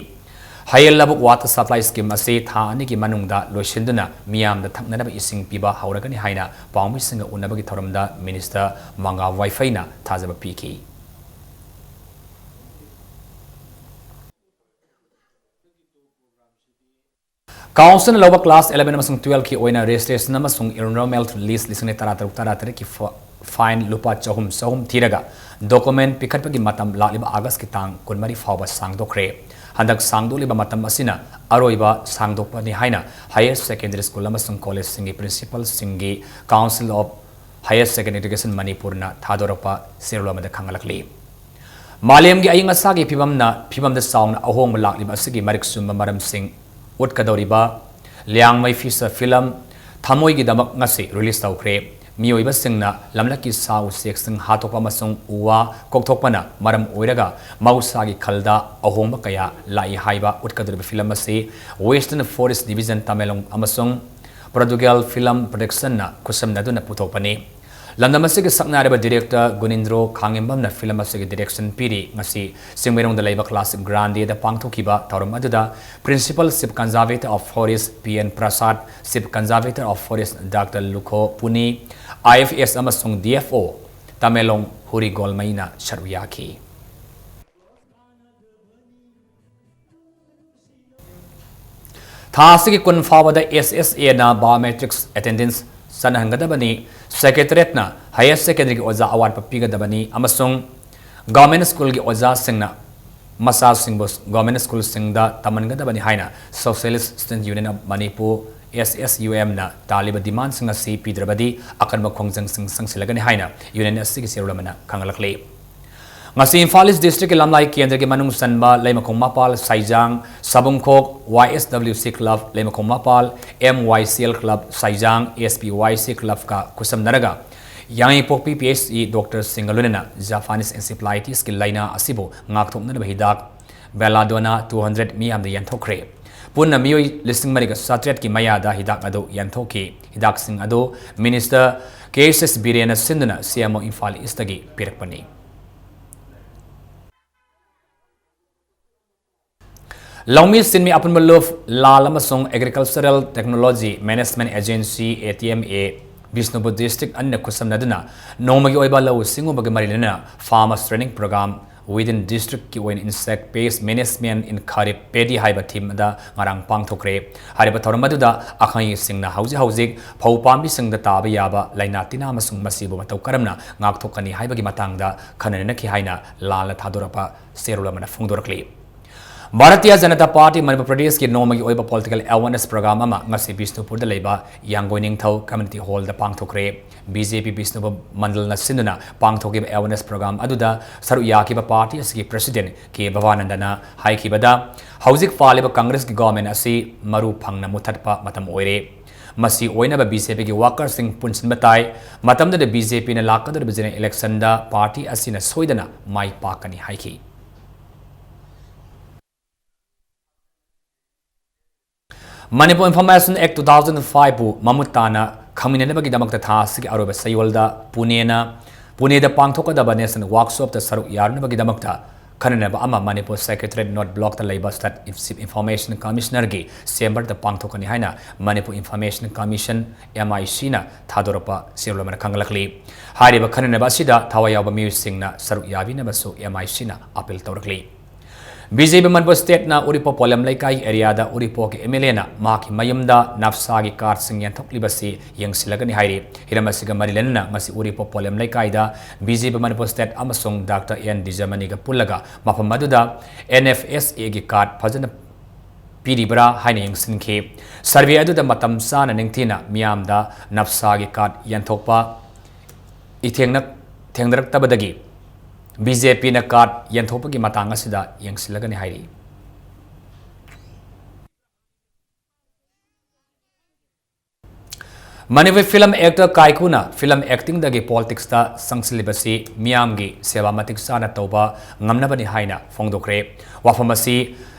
ꯍꯌꯦꯜ ꯂꯕꯨꯛ ꯋꯥꯇꯔ ꯁꯄ꯭ꯂꯥꯏ ꯁ꯭ꯀꯤꯝ ꯑꯁꯤ ꯊꯥ ꯑꯅꯤꯒꯤ ꯃꯅꯨꯡꯗ ꯂꯣꯏꯁꯤꯟꯗꯨꯅ ꯃꯤꯌꯥꯝꯗ ꯊꯛꯅꯅꯕ ꯏꯁꯤꯡ ꯄꯤꯕ ꯍꯧꯔꯒꯅꯤ ꯍꯥꯏꯅ ꯄꯥꯎꯃꯤꯁꯤꯡꯒ ꯎꯅꯕꯒꯤ ꯊꯧꯔꯝꯗ ꯃꯤꯅꯤꯁꯇꯔ ꯃꯉꯥ ꯋꯥꯏꯐꯩꯅ ꯊꯥꯖꯕ ꯄꯤꯈꯤ꯫ ꯀꯥꯎꯟꯁꯤꯜꯅ ꯂꯧꯕ ꯀ꯭ꯂꯥꯁ eleven ꯑꯃꯁꯨꯡ twelve ꯀꯤ ꯑꯣꯏꯅ registration ꯑꯃꯁꯨꯡ enrollment list ꯂꯤꯁꯤꯡ ꯇꯔꯥ ꯇꯔꯨꯛ ꯇꯔꯥ ꯇꯔꯦꯠꯀꯤ ꯐ-, fine ꯂꯨꯄꯥ ꯆꯍꯨꯝ, ꯆꯍꯨꯝ ꯊꯤꯔꯒ document ꯄꯤꯈꯠꯄꯒꯤ ꯃꯇꯝ ꯂꯥꯛꯂꯤꯕ ꯑꯥꯒꯁꯀꯤ ꯇꯥꯡ ꯀꯨꯟꯃꯔꯤ ꯐꯥꯎꯕ ꯁꯥꯡꯗꯣꯛꯈ꯭ꯔꯦ꯫ ꯍꯟꯗꯛ ꯁꯥꯡꯗꯣꯛꯂꯤꯕ ꯃꯇꯝ ꯑꯁꯤꯅ ꯑꯔꯣꯏꯕ ꯁꯥꯡꯗꯣꯛꯄꯅꯤ ꯍꯥꯏꯅ higher secondary school ꯑꯃꯁꯨꯡ ꯀꯣꯂꯦꯖꯁꯤꯡꯒꯤ ꯄ꯭ꯔꯤꯟꯁꯤꯄꯜꯁꯤꯡꯒꯤ Council of Higher Secondary Education ꯃꯅꯤꯄꯨꯔꯅ ꯊꯥꯗꯣꯔꯛꯄ ꯁꯦꯔꯨꯜ ꯑꯃꯗ ꯈꯪꯍꯜꯂꯛꯂꯤ꯫ ꯃꯥꯂꯦꯝꯒꯤ ꯑꯏꯪ ꯑꯁꯥꯒꯤ ꯐꯤꯕꯝꯅ, ꯐꯤꯕꯝꯗ ꯆꯥꯎꯅ ꯑꯍꯣꯡꯕ ꯂꯥꯛꯂꯤꯕ ꯑꯁꯤꯒꯤ ꯃꯔꯤꯛ ꯆꯨꯝꯕ ꯃꯔꯝꯁꯤꯡ ꯎꯠꯀꯗꯧꯔꯤꯕ ꯂꯤꯌꯥꯡꯃꯩ feature film ꯊꯃꯣꯏꯒꯤꯗꯃꯛ ꯉꯁꯤ release ꯇꯧꯈ꯭ꯔꯦ꯫ ꯃꯤꯑꯣꯏꯕꯁꯤꯡꯅ ꯂꯝꯂꯛꯀꯤ ꯁꯥ ꯎꯆꯦꯛꯁꯤꯡ ꯍꯥꯠꯇꯣꯛꯄ ꯑꯃꯁꯨꯡ ꯎ ꯋꯥ ꯀꯣꯛꯊꯣꯛꯄꯅ ꯃꯔꯝ ꯑꯣꯏꯔꯒ ꯃꯍꯧꯁꯥꯒꯤ ꯈꯜꯗ ꯑꯍꯣꯡꯕ ꯀꯌꯥ ꯂꯥꯛꯏ ꯍꯥꯏꯕ ꯎꯠꯀꯗꯧꯔꯤꯕ film ꯑꯁꯤ Western Forest Division, ꯇꯃꯦꯡꯂꯣꯡ ꯑꯃꯁꯨꯡ Portugal Film Productionꯅ ꯈꯨꯠꯁꯝꯅꯗꯨꯅ ꯄꯨꯊꯣꯛꯄꯅꯤ꯫ ꯂꯝꯗꯝ ꯑꯁꯤꯒꯤ ꯁꯛꯅꯥꯏꯔꯕ director ꯒꯨꯅꯤꯟꯗ꯭ꯔꯣ ꯈꯥꯉꯦꯝꯕꯝꯅ film ꯑꯁꯤꯒꯤ direction ꯄꯤꯔꯤ꯫ ꯉꯁꯤ ꯆꯤꯡꯃꯩꯔꯣꯡꯗ ꯂꯩꯕ Classic Grande ꯗ ꯄꯥꯡꯊꯣꯛꯈꯤꯕ ꯊꯧꯔꯝ ꯑꯗꯨꯗ Principal Chief Conservator of Forest P N Prasad, Chief Conservator of Forest doctor Lukho Puni, I F S ꯑꯃꯁꯨꯡ ꯗꯤ ꯑꯦꯐ ꯑꯣ ꯇꯃꯦꯡꯂꯣꯡ ꯍꯨꯔꯤ ꯒꯣꯜꯃꯩꯅ ꯁꯔꯨꯛ ꯌꯥꯈꯤ꯫ ꯊꯥ ꯑꯁꯤꯒꯤ ꯀꯨꯟ ꯐꯥꯎꯕꯗ ꯑꯦꯁ ꯑꯦꯁ ꯑꯦꯅ biometrics attendance ꯆꯠꯅꯍꯟꯒꯗꯕꯅꯤ꯫ Secretariat ꯅ higher secondary ꯒꯤ ꯑꯣꯖꯥ ꯑꯋꯥꯠꯄ ꯄꯤꯒꯗꯕꯅꯤ ꯑꯃꯁꯨꯡ government school ꯒꯤ ꯑꯣꯖꯥꯁꯤꯡꯅ ꯃꯆꯥꯁꯤꯡꯕꯨ government school ꯁꯤꯡꯗ ꯇꯝꯍꯟꯒꯗꯕꯅꯤ ꯍꯥꯏꯅ Socialist Student Union of Manipur, S S U M ꯅ ꯇꯥꯜꯂꯤꯕ demand ꯁꯤꯡ ꯑꯁꯤ ꯄꯤꯗ꯭ꯔꯕꯗꯤ ꯑꯀꯟꯕ ꯈꯣꯡꯖꯪꯁꯤꯡ ꯆꯪꯁꯤꯜꯂꯒꯅꯤ ꯍꯥꯏꯅ union ꯑꯁꯤꯒꯤ ꯆꯦꯔꯣꯜ ꯑꯃꯅ ꯈꯪꯍꯜꯂꯛꯂꯤ꯫ ꯉꯁꯤ ꯏꯝꯐꯥꯜ East district ꯀꯤ ꯂꯝꯂꯥꯏ ꯀꯦꯟꯗ꯭ꯔꯒꯤ ꯃꯅꯨꯡ ꯆꯟꯕ ꯂꯩꯃꯈꯣꯡ ꯃꯄꯥꯜ ꯁꯥꯏꯖꯥꯡ, ꯁꯥꯕꯨꯡꯈꯣꯛ Y S W C club ꯂꯩꯃꯈꯣꯡ ꯃꯄꯥꯜ, M Y C L club ꯁꯥꯏꯖꯥꯡ, S P Y C club ꯀ ꯈꯨꯠꯁꯝꯅꯔꯒ ꯌꯥꯡꯉꯩꯄꯣꯛꯄꯤ P H C doctor ꯁꯤꯡꯒ ꯂꯣꯏꯅꯅ Japanese encephalitis ꯀꯤ ꯂꯥꯏꯅꯥ ꯑꯁꯤꯕꯨ ꯉꯥꯛꯊꯣꯛꯅꯅꯕ ꯍꯤꯗꯥꯛ Belladonna two hundred ꯃꯤꯌꯥꯝꯗ ꯌꯦꯟꯊꯣꯛꯈ꯭ꯔꯦ꯫ ꯄꯨꯟꯅ ꯃꯤꯑꯣꯏ ꯂꯤꯁꯤꯡ ꯃꯔꯤꯒ ꯆꯥꯇ꯭ꯔꯦꯠꯀꯤ ꯃꯌꯥꯗ ꯍꯤꯗꯥꯛ ꯑꯗꯨ ꯌꯦꯟꯊꯣꯛꯈꯤ꯫ ꯍꯤꯗꯥꯛꯁꯤꯡ ꯑꯗꯨ Minister K S S ꯕꯤꯔꯦꯟꯅ ꯁꯤꯟꯗꯨꯅ C M O ꯏꯝꯐꯥꯜ ꯏꯁꯇꯒꯤ ꯄꯤꯔꯛꯄꯅꯤ꯫ ꯂꯧꯃꯤ ꯁꯤꯟꯃꯤ ꯑꯄꯨꯟꯕ ꯂꯨꯞ, ꯂꯥꯜ ꯑꯃꯁꯨꯡ Agricultural Technology Management Agency, A T M A, Bishnupur district ꯑꯅꯤꯅ ꯈꯨꯠꯁꯝꯅꯗꯨꯅ ꯅꯣꯡꯃꯒꯤ ꯑꯣꯏꯕ ꯂꯧꯎ ꯁꯤꯡꯎꯕꯒꯤ ꯃꯔꯤ ꯂꯩꯅꯅ farmers training program within district ꯀꯤ ꯑꯣꯏꯅ Insect Pest Management in Kharif Paddy ꯍꯥꯏꯕ theme ꯗ ꯉꯔꯥꯡ ꯄꯥꯡꯊꯣꯛꯈ꯭ꯔꯦ꯫ ꯍꯥꯏꯔꯤꯕ ꯊꯧꯔꯝ ꯑꯗꯨꯗ ꯑꯈꯪꯁꯤꯡꯅ ꯍꯧꯖꯤꯛ ꯍꯧꯖꯤꯛ ꯐꯧ ꯄꯥꯝꯕꯤꯁꯤꯡꯗ ꯇꯥꯕ ꯌꯥꯕ ꯂꯥꯏꯅꯥ ꯇꯤꯟꯅꯥ ꯑꯃꯁꯨꯡ ꯃꯁꯤꯕꯨ ꯃꯇꯧ ꯀꯔꯝꯅ ꯉꯥꯛꯊꯣꯛꯀꯅꯤ ꯍꯥꯏꯕꯒꯤ ꯃꯇꯥꯡꯗ ꯈꯟꯅ ꯅꯩꯅꯈꯤ ꯍꯥꯏꯅ ꯂꯥꯜꯅ ꯊꯥꯗꯣꯔꯛꯄ ꯆꯦꯔꯣꯜ ꯑꯃꯅ ꯐꯣꯡꯗꯣꯔꯛꯂꯤ꯫ ꯚꯥꯔꯇꯤꯌ ꯖꯅꯇꯥ ꯄꯥꯔꯇꯤ ꯃꯅꯤꯄꯨꯔ ꯄ꯭ꯔꯗꯦꯁꯀꯤ ꯅꯣꯡꯃꯒꯤ ꯑꯣꯏꯕ political awareness program ꯑꯃ ꯉꯁꯤ ꯕꯤꯁꯅꯨꯄꯨꯔꯗ ꯂꯩꯕ ꯌꯥꯡꯒꯣꯏ ꯅꯤꯡꯊꯧ community hall ꯗ ꯄꯥꯡꯊꯣꯛꯈ꯭ꯔꯦ꯫ B J P ꯕꯤꯁꯅꯨꯄꯨꯔ ꯃꯟꯗꯜꯅ ꯁꯤꯟꯗꯨꯅ ꯄꯥꯡꯊꯣꯛꯈꯤꯕ awareness program ꯑꯗꯨꯗ ꯁꯔꯨꯛ ꯌꯥꯈꯤꯕ ꯄꯥꯔꯇꯤ ꯑꯁꯤꯒꯤ president ꯀꯦ ꯚꯕꯥꯅꯟꯗꯅ ꯍꯥꯏꯈꯤꯕꯗ, ꯍꯧꯖꯤꯛ ꯄꯥꯜꯂꯤꯕ ꯀꯪꯒ꯭ꯔꯦꯁꯀꯤ government ꯑꯁꯤ ꯃꯔꯨ ꯐꯪꯅ ꯃꯨꯊꯠꯄ ꯃꯇꯝ ꯑꯣꯏꯔꯦ꯫ ꯃꯁꯤ ꯑꯣꯏꯅꯕ B J P ꯒꯤ worker ꯁꯤꯡ ꯄꯨꯟꯁꯤꯟꯕ ꯇꯥꯏ꯫ ꯃꯇꯝꯗꯨꯗ B J P ꯅ ꯂꯥꯛꯀꯗꯧꯔꯤꯕ general election ꯗ ꯄꯥꯔꯇꯤ ꯑꯁꯤꯅ ꯁꯣꯏꯗꯅ ꯃꯥꯏ ꯄꯥꯛꯀꯅꯤ ꯍꯥꯏꯈꯤ꯫ Manipur Information Act two thousand five ꯄꯨ ꯃꯃꯨꯠ ꯇꯥꯅ ꯈꯪꯃꯤꯟꯅꯅꯕꯒꯤꯗꯃꯛꯇ ꯊꯥ ꯑꯁꯤꯒꯤ ꯑꯔꯣꯏꯕ ꯆꯌꯣꯜꯗ ꯄꯨꯅꯦꯅ, ꯄꯨꯅꯦꯗ ꯄꯥꯡꯊꯣꯛꯀꯗꯕ National Workshopꯇ ꯁꯔꯨꯛ ꯌꯥꯔꯨꯅꯕꯒꯤꯗꯃꯛꯇ ꯈꯟꯅꯅꯕ ꯑꯃ ꯃꯅꯤꯄꯨꯔ Secretariat North Blockꯇ ꯂꯩꯕ State Chief Information Commissionerꯒꯤ chamberꯗ ꯄꯥꯡꯊꯣꯛꯀꯅꯤ ꯍꯥꯏꯅ Manipur Information Commission, MICꯅ ꯊꯥꯗꯣꯔꯛꯄ ꯆꯦꯔꯣꯜ ꯑꯃꯅ ꯈꯪꯍꯜꯂꯛꯂꯤ꯫ ꯍꯥꯏꯔꯤꯕ ꯈꯟꯅꯅꯕ ꯑꯁꯤꯗ ꯊꯋꯥꯏ ꯌꯥꯎꯕ ꯃꯤꯑꯣꯏꯁꯤꯡꯅ ꯁꯔꯨꯛ ꯌꯥꯕꯤꯅꯕꯁꯨ MICꯅ appeal ꯇꯧꯔꯛꯂꯤ꯫ BJP Manipur Stateꯅ ꯎꯔꯤꯄꯣꯛ ꯄꯣꯂꯦꯝ ꯂꯩꯀꯥꯏ areaꯗ ꯎꯔꯤꯄꯣꯛꯀꯤ MLAꯅ ꯃꯍꯥꯛꯀꯤ ꯃꯌꯨꯝꯗ ꯅꯞꯁꯥꯒꯤ cardꯁꯤꯡ ꯌꯦꯟꯊꯣꯛꯂꯤꯕꯁꯤ ꯌꯦꯡꯁꯤꯜꯂꯒꯅꯤ ꯍꯥꯏꯔꯤ꯫ ꯍꯤꯔꯝ ꯑꯁꯤꯒ ꯃꯔꯤ ꯂꯩꯅꯅ ꯉꯁꯤ ꯎꯔꯤꯄꯣꯛ ꯄꯣꯂꯦꯝ ꯂꯩꯀꯥꯏꯗ BJP Manipur State ꯑꯃꯁꯨꯡ Doctor N ꯗꯤꯖꯃꯅꯤꯒ ꯄꯨꯜꯂꯒ ꯃꯐꯝ ꯑꯗꯨꯗ NFSAꯒꯤ card ꯐꯖꯅ ꯄꯤꯔꯤꯕ꯭ꯔꯥ ꯍꯥꯏꯅ ꯌꯦꯡꯁꯤꯟꯈꯤ꯫ Survey ꯑꯗꯨꯗ ꯃꯇꯝ ꯆꯥꯅ ꯅꯤꯡꯊꯤꯅ ꯃꯤꯌꯥꯝꯗ ꯅꯞꯁꯥꯒꯤ card ꯌꯦꯟꯊꯣꯛꯄ ꯏꯊꯦꯡꯅ-, ꯊꯦꯡꯅꯔꯛꯇꯕꯗꯒꯤ BJPꯅ card ꯌꯦꯟꯊꯣꯛꯄꯒꯤ ꯃꯇꯥꯡ ꯑꯁꯤꯗ ꯌꯦꯡꯁꯤꯜꯂꯒꯅꯤ ꯍꯥꯏꯔꯤ꯫ ꯃꯅꯤꯄꯨꯔꯤ film actor ꯀꯥꯏꯀꯨꯅ film actingꯗꯒꯤ politicsꯇ ꯆꯪꯁꯤꯜꯂꯤꯕꯁꯤ ꯃꯤꯌꯥꯝꯒꯤ ꯁꯦꯕꯥ ꯃꯇꯤꯛ ꯆꯥꯅ ꯇꯧꯕ ꯉꯝꯅꯕꯅꯤ ꯍꯥꯏꯅ ꯐꯣꯡꯗꯣꯛꯈ꯭ꯔꯦ꯫ ꯋꯥꯐꯝ ꯑꯁꯤ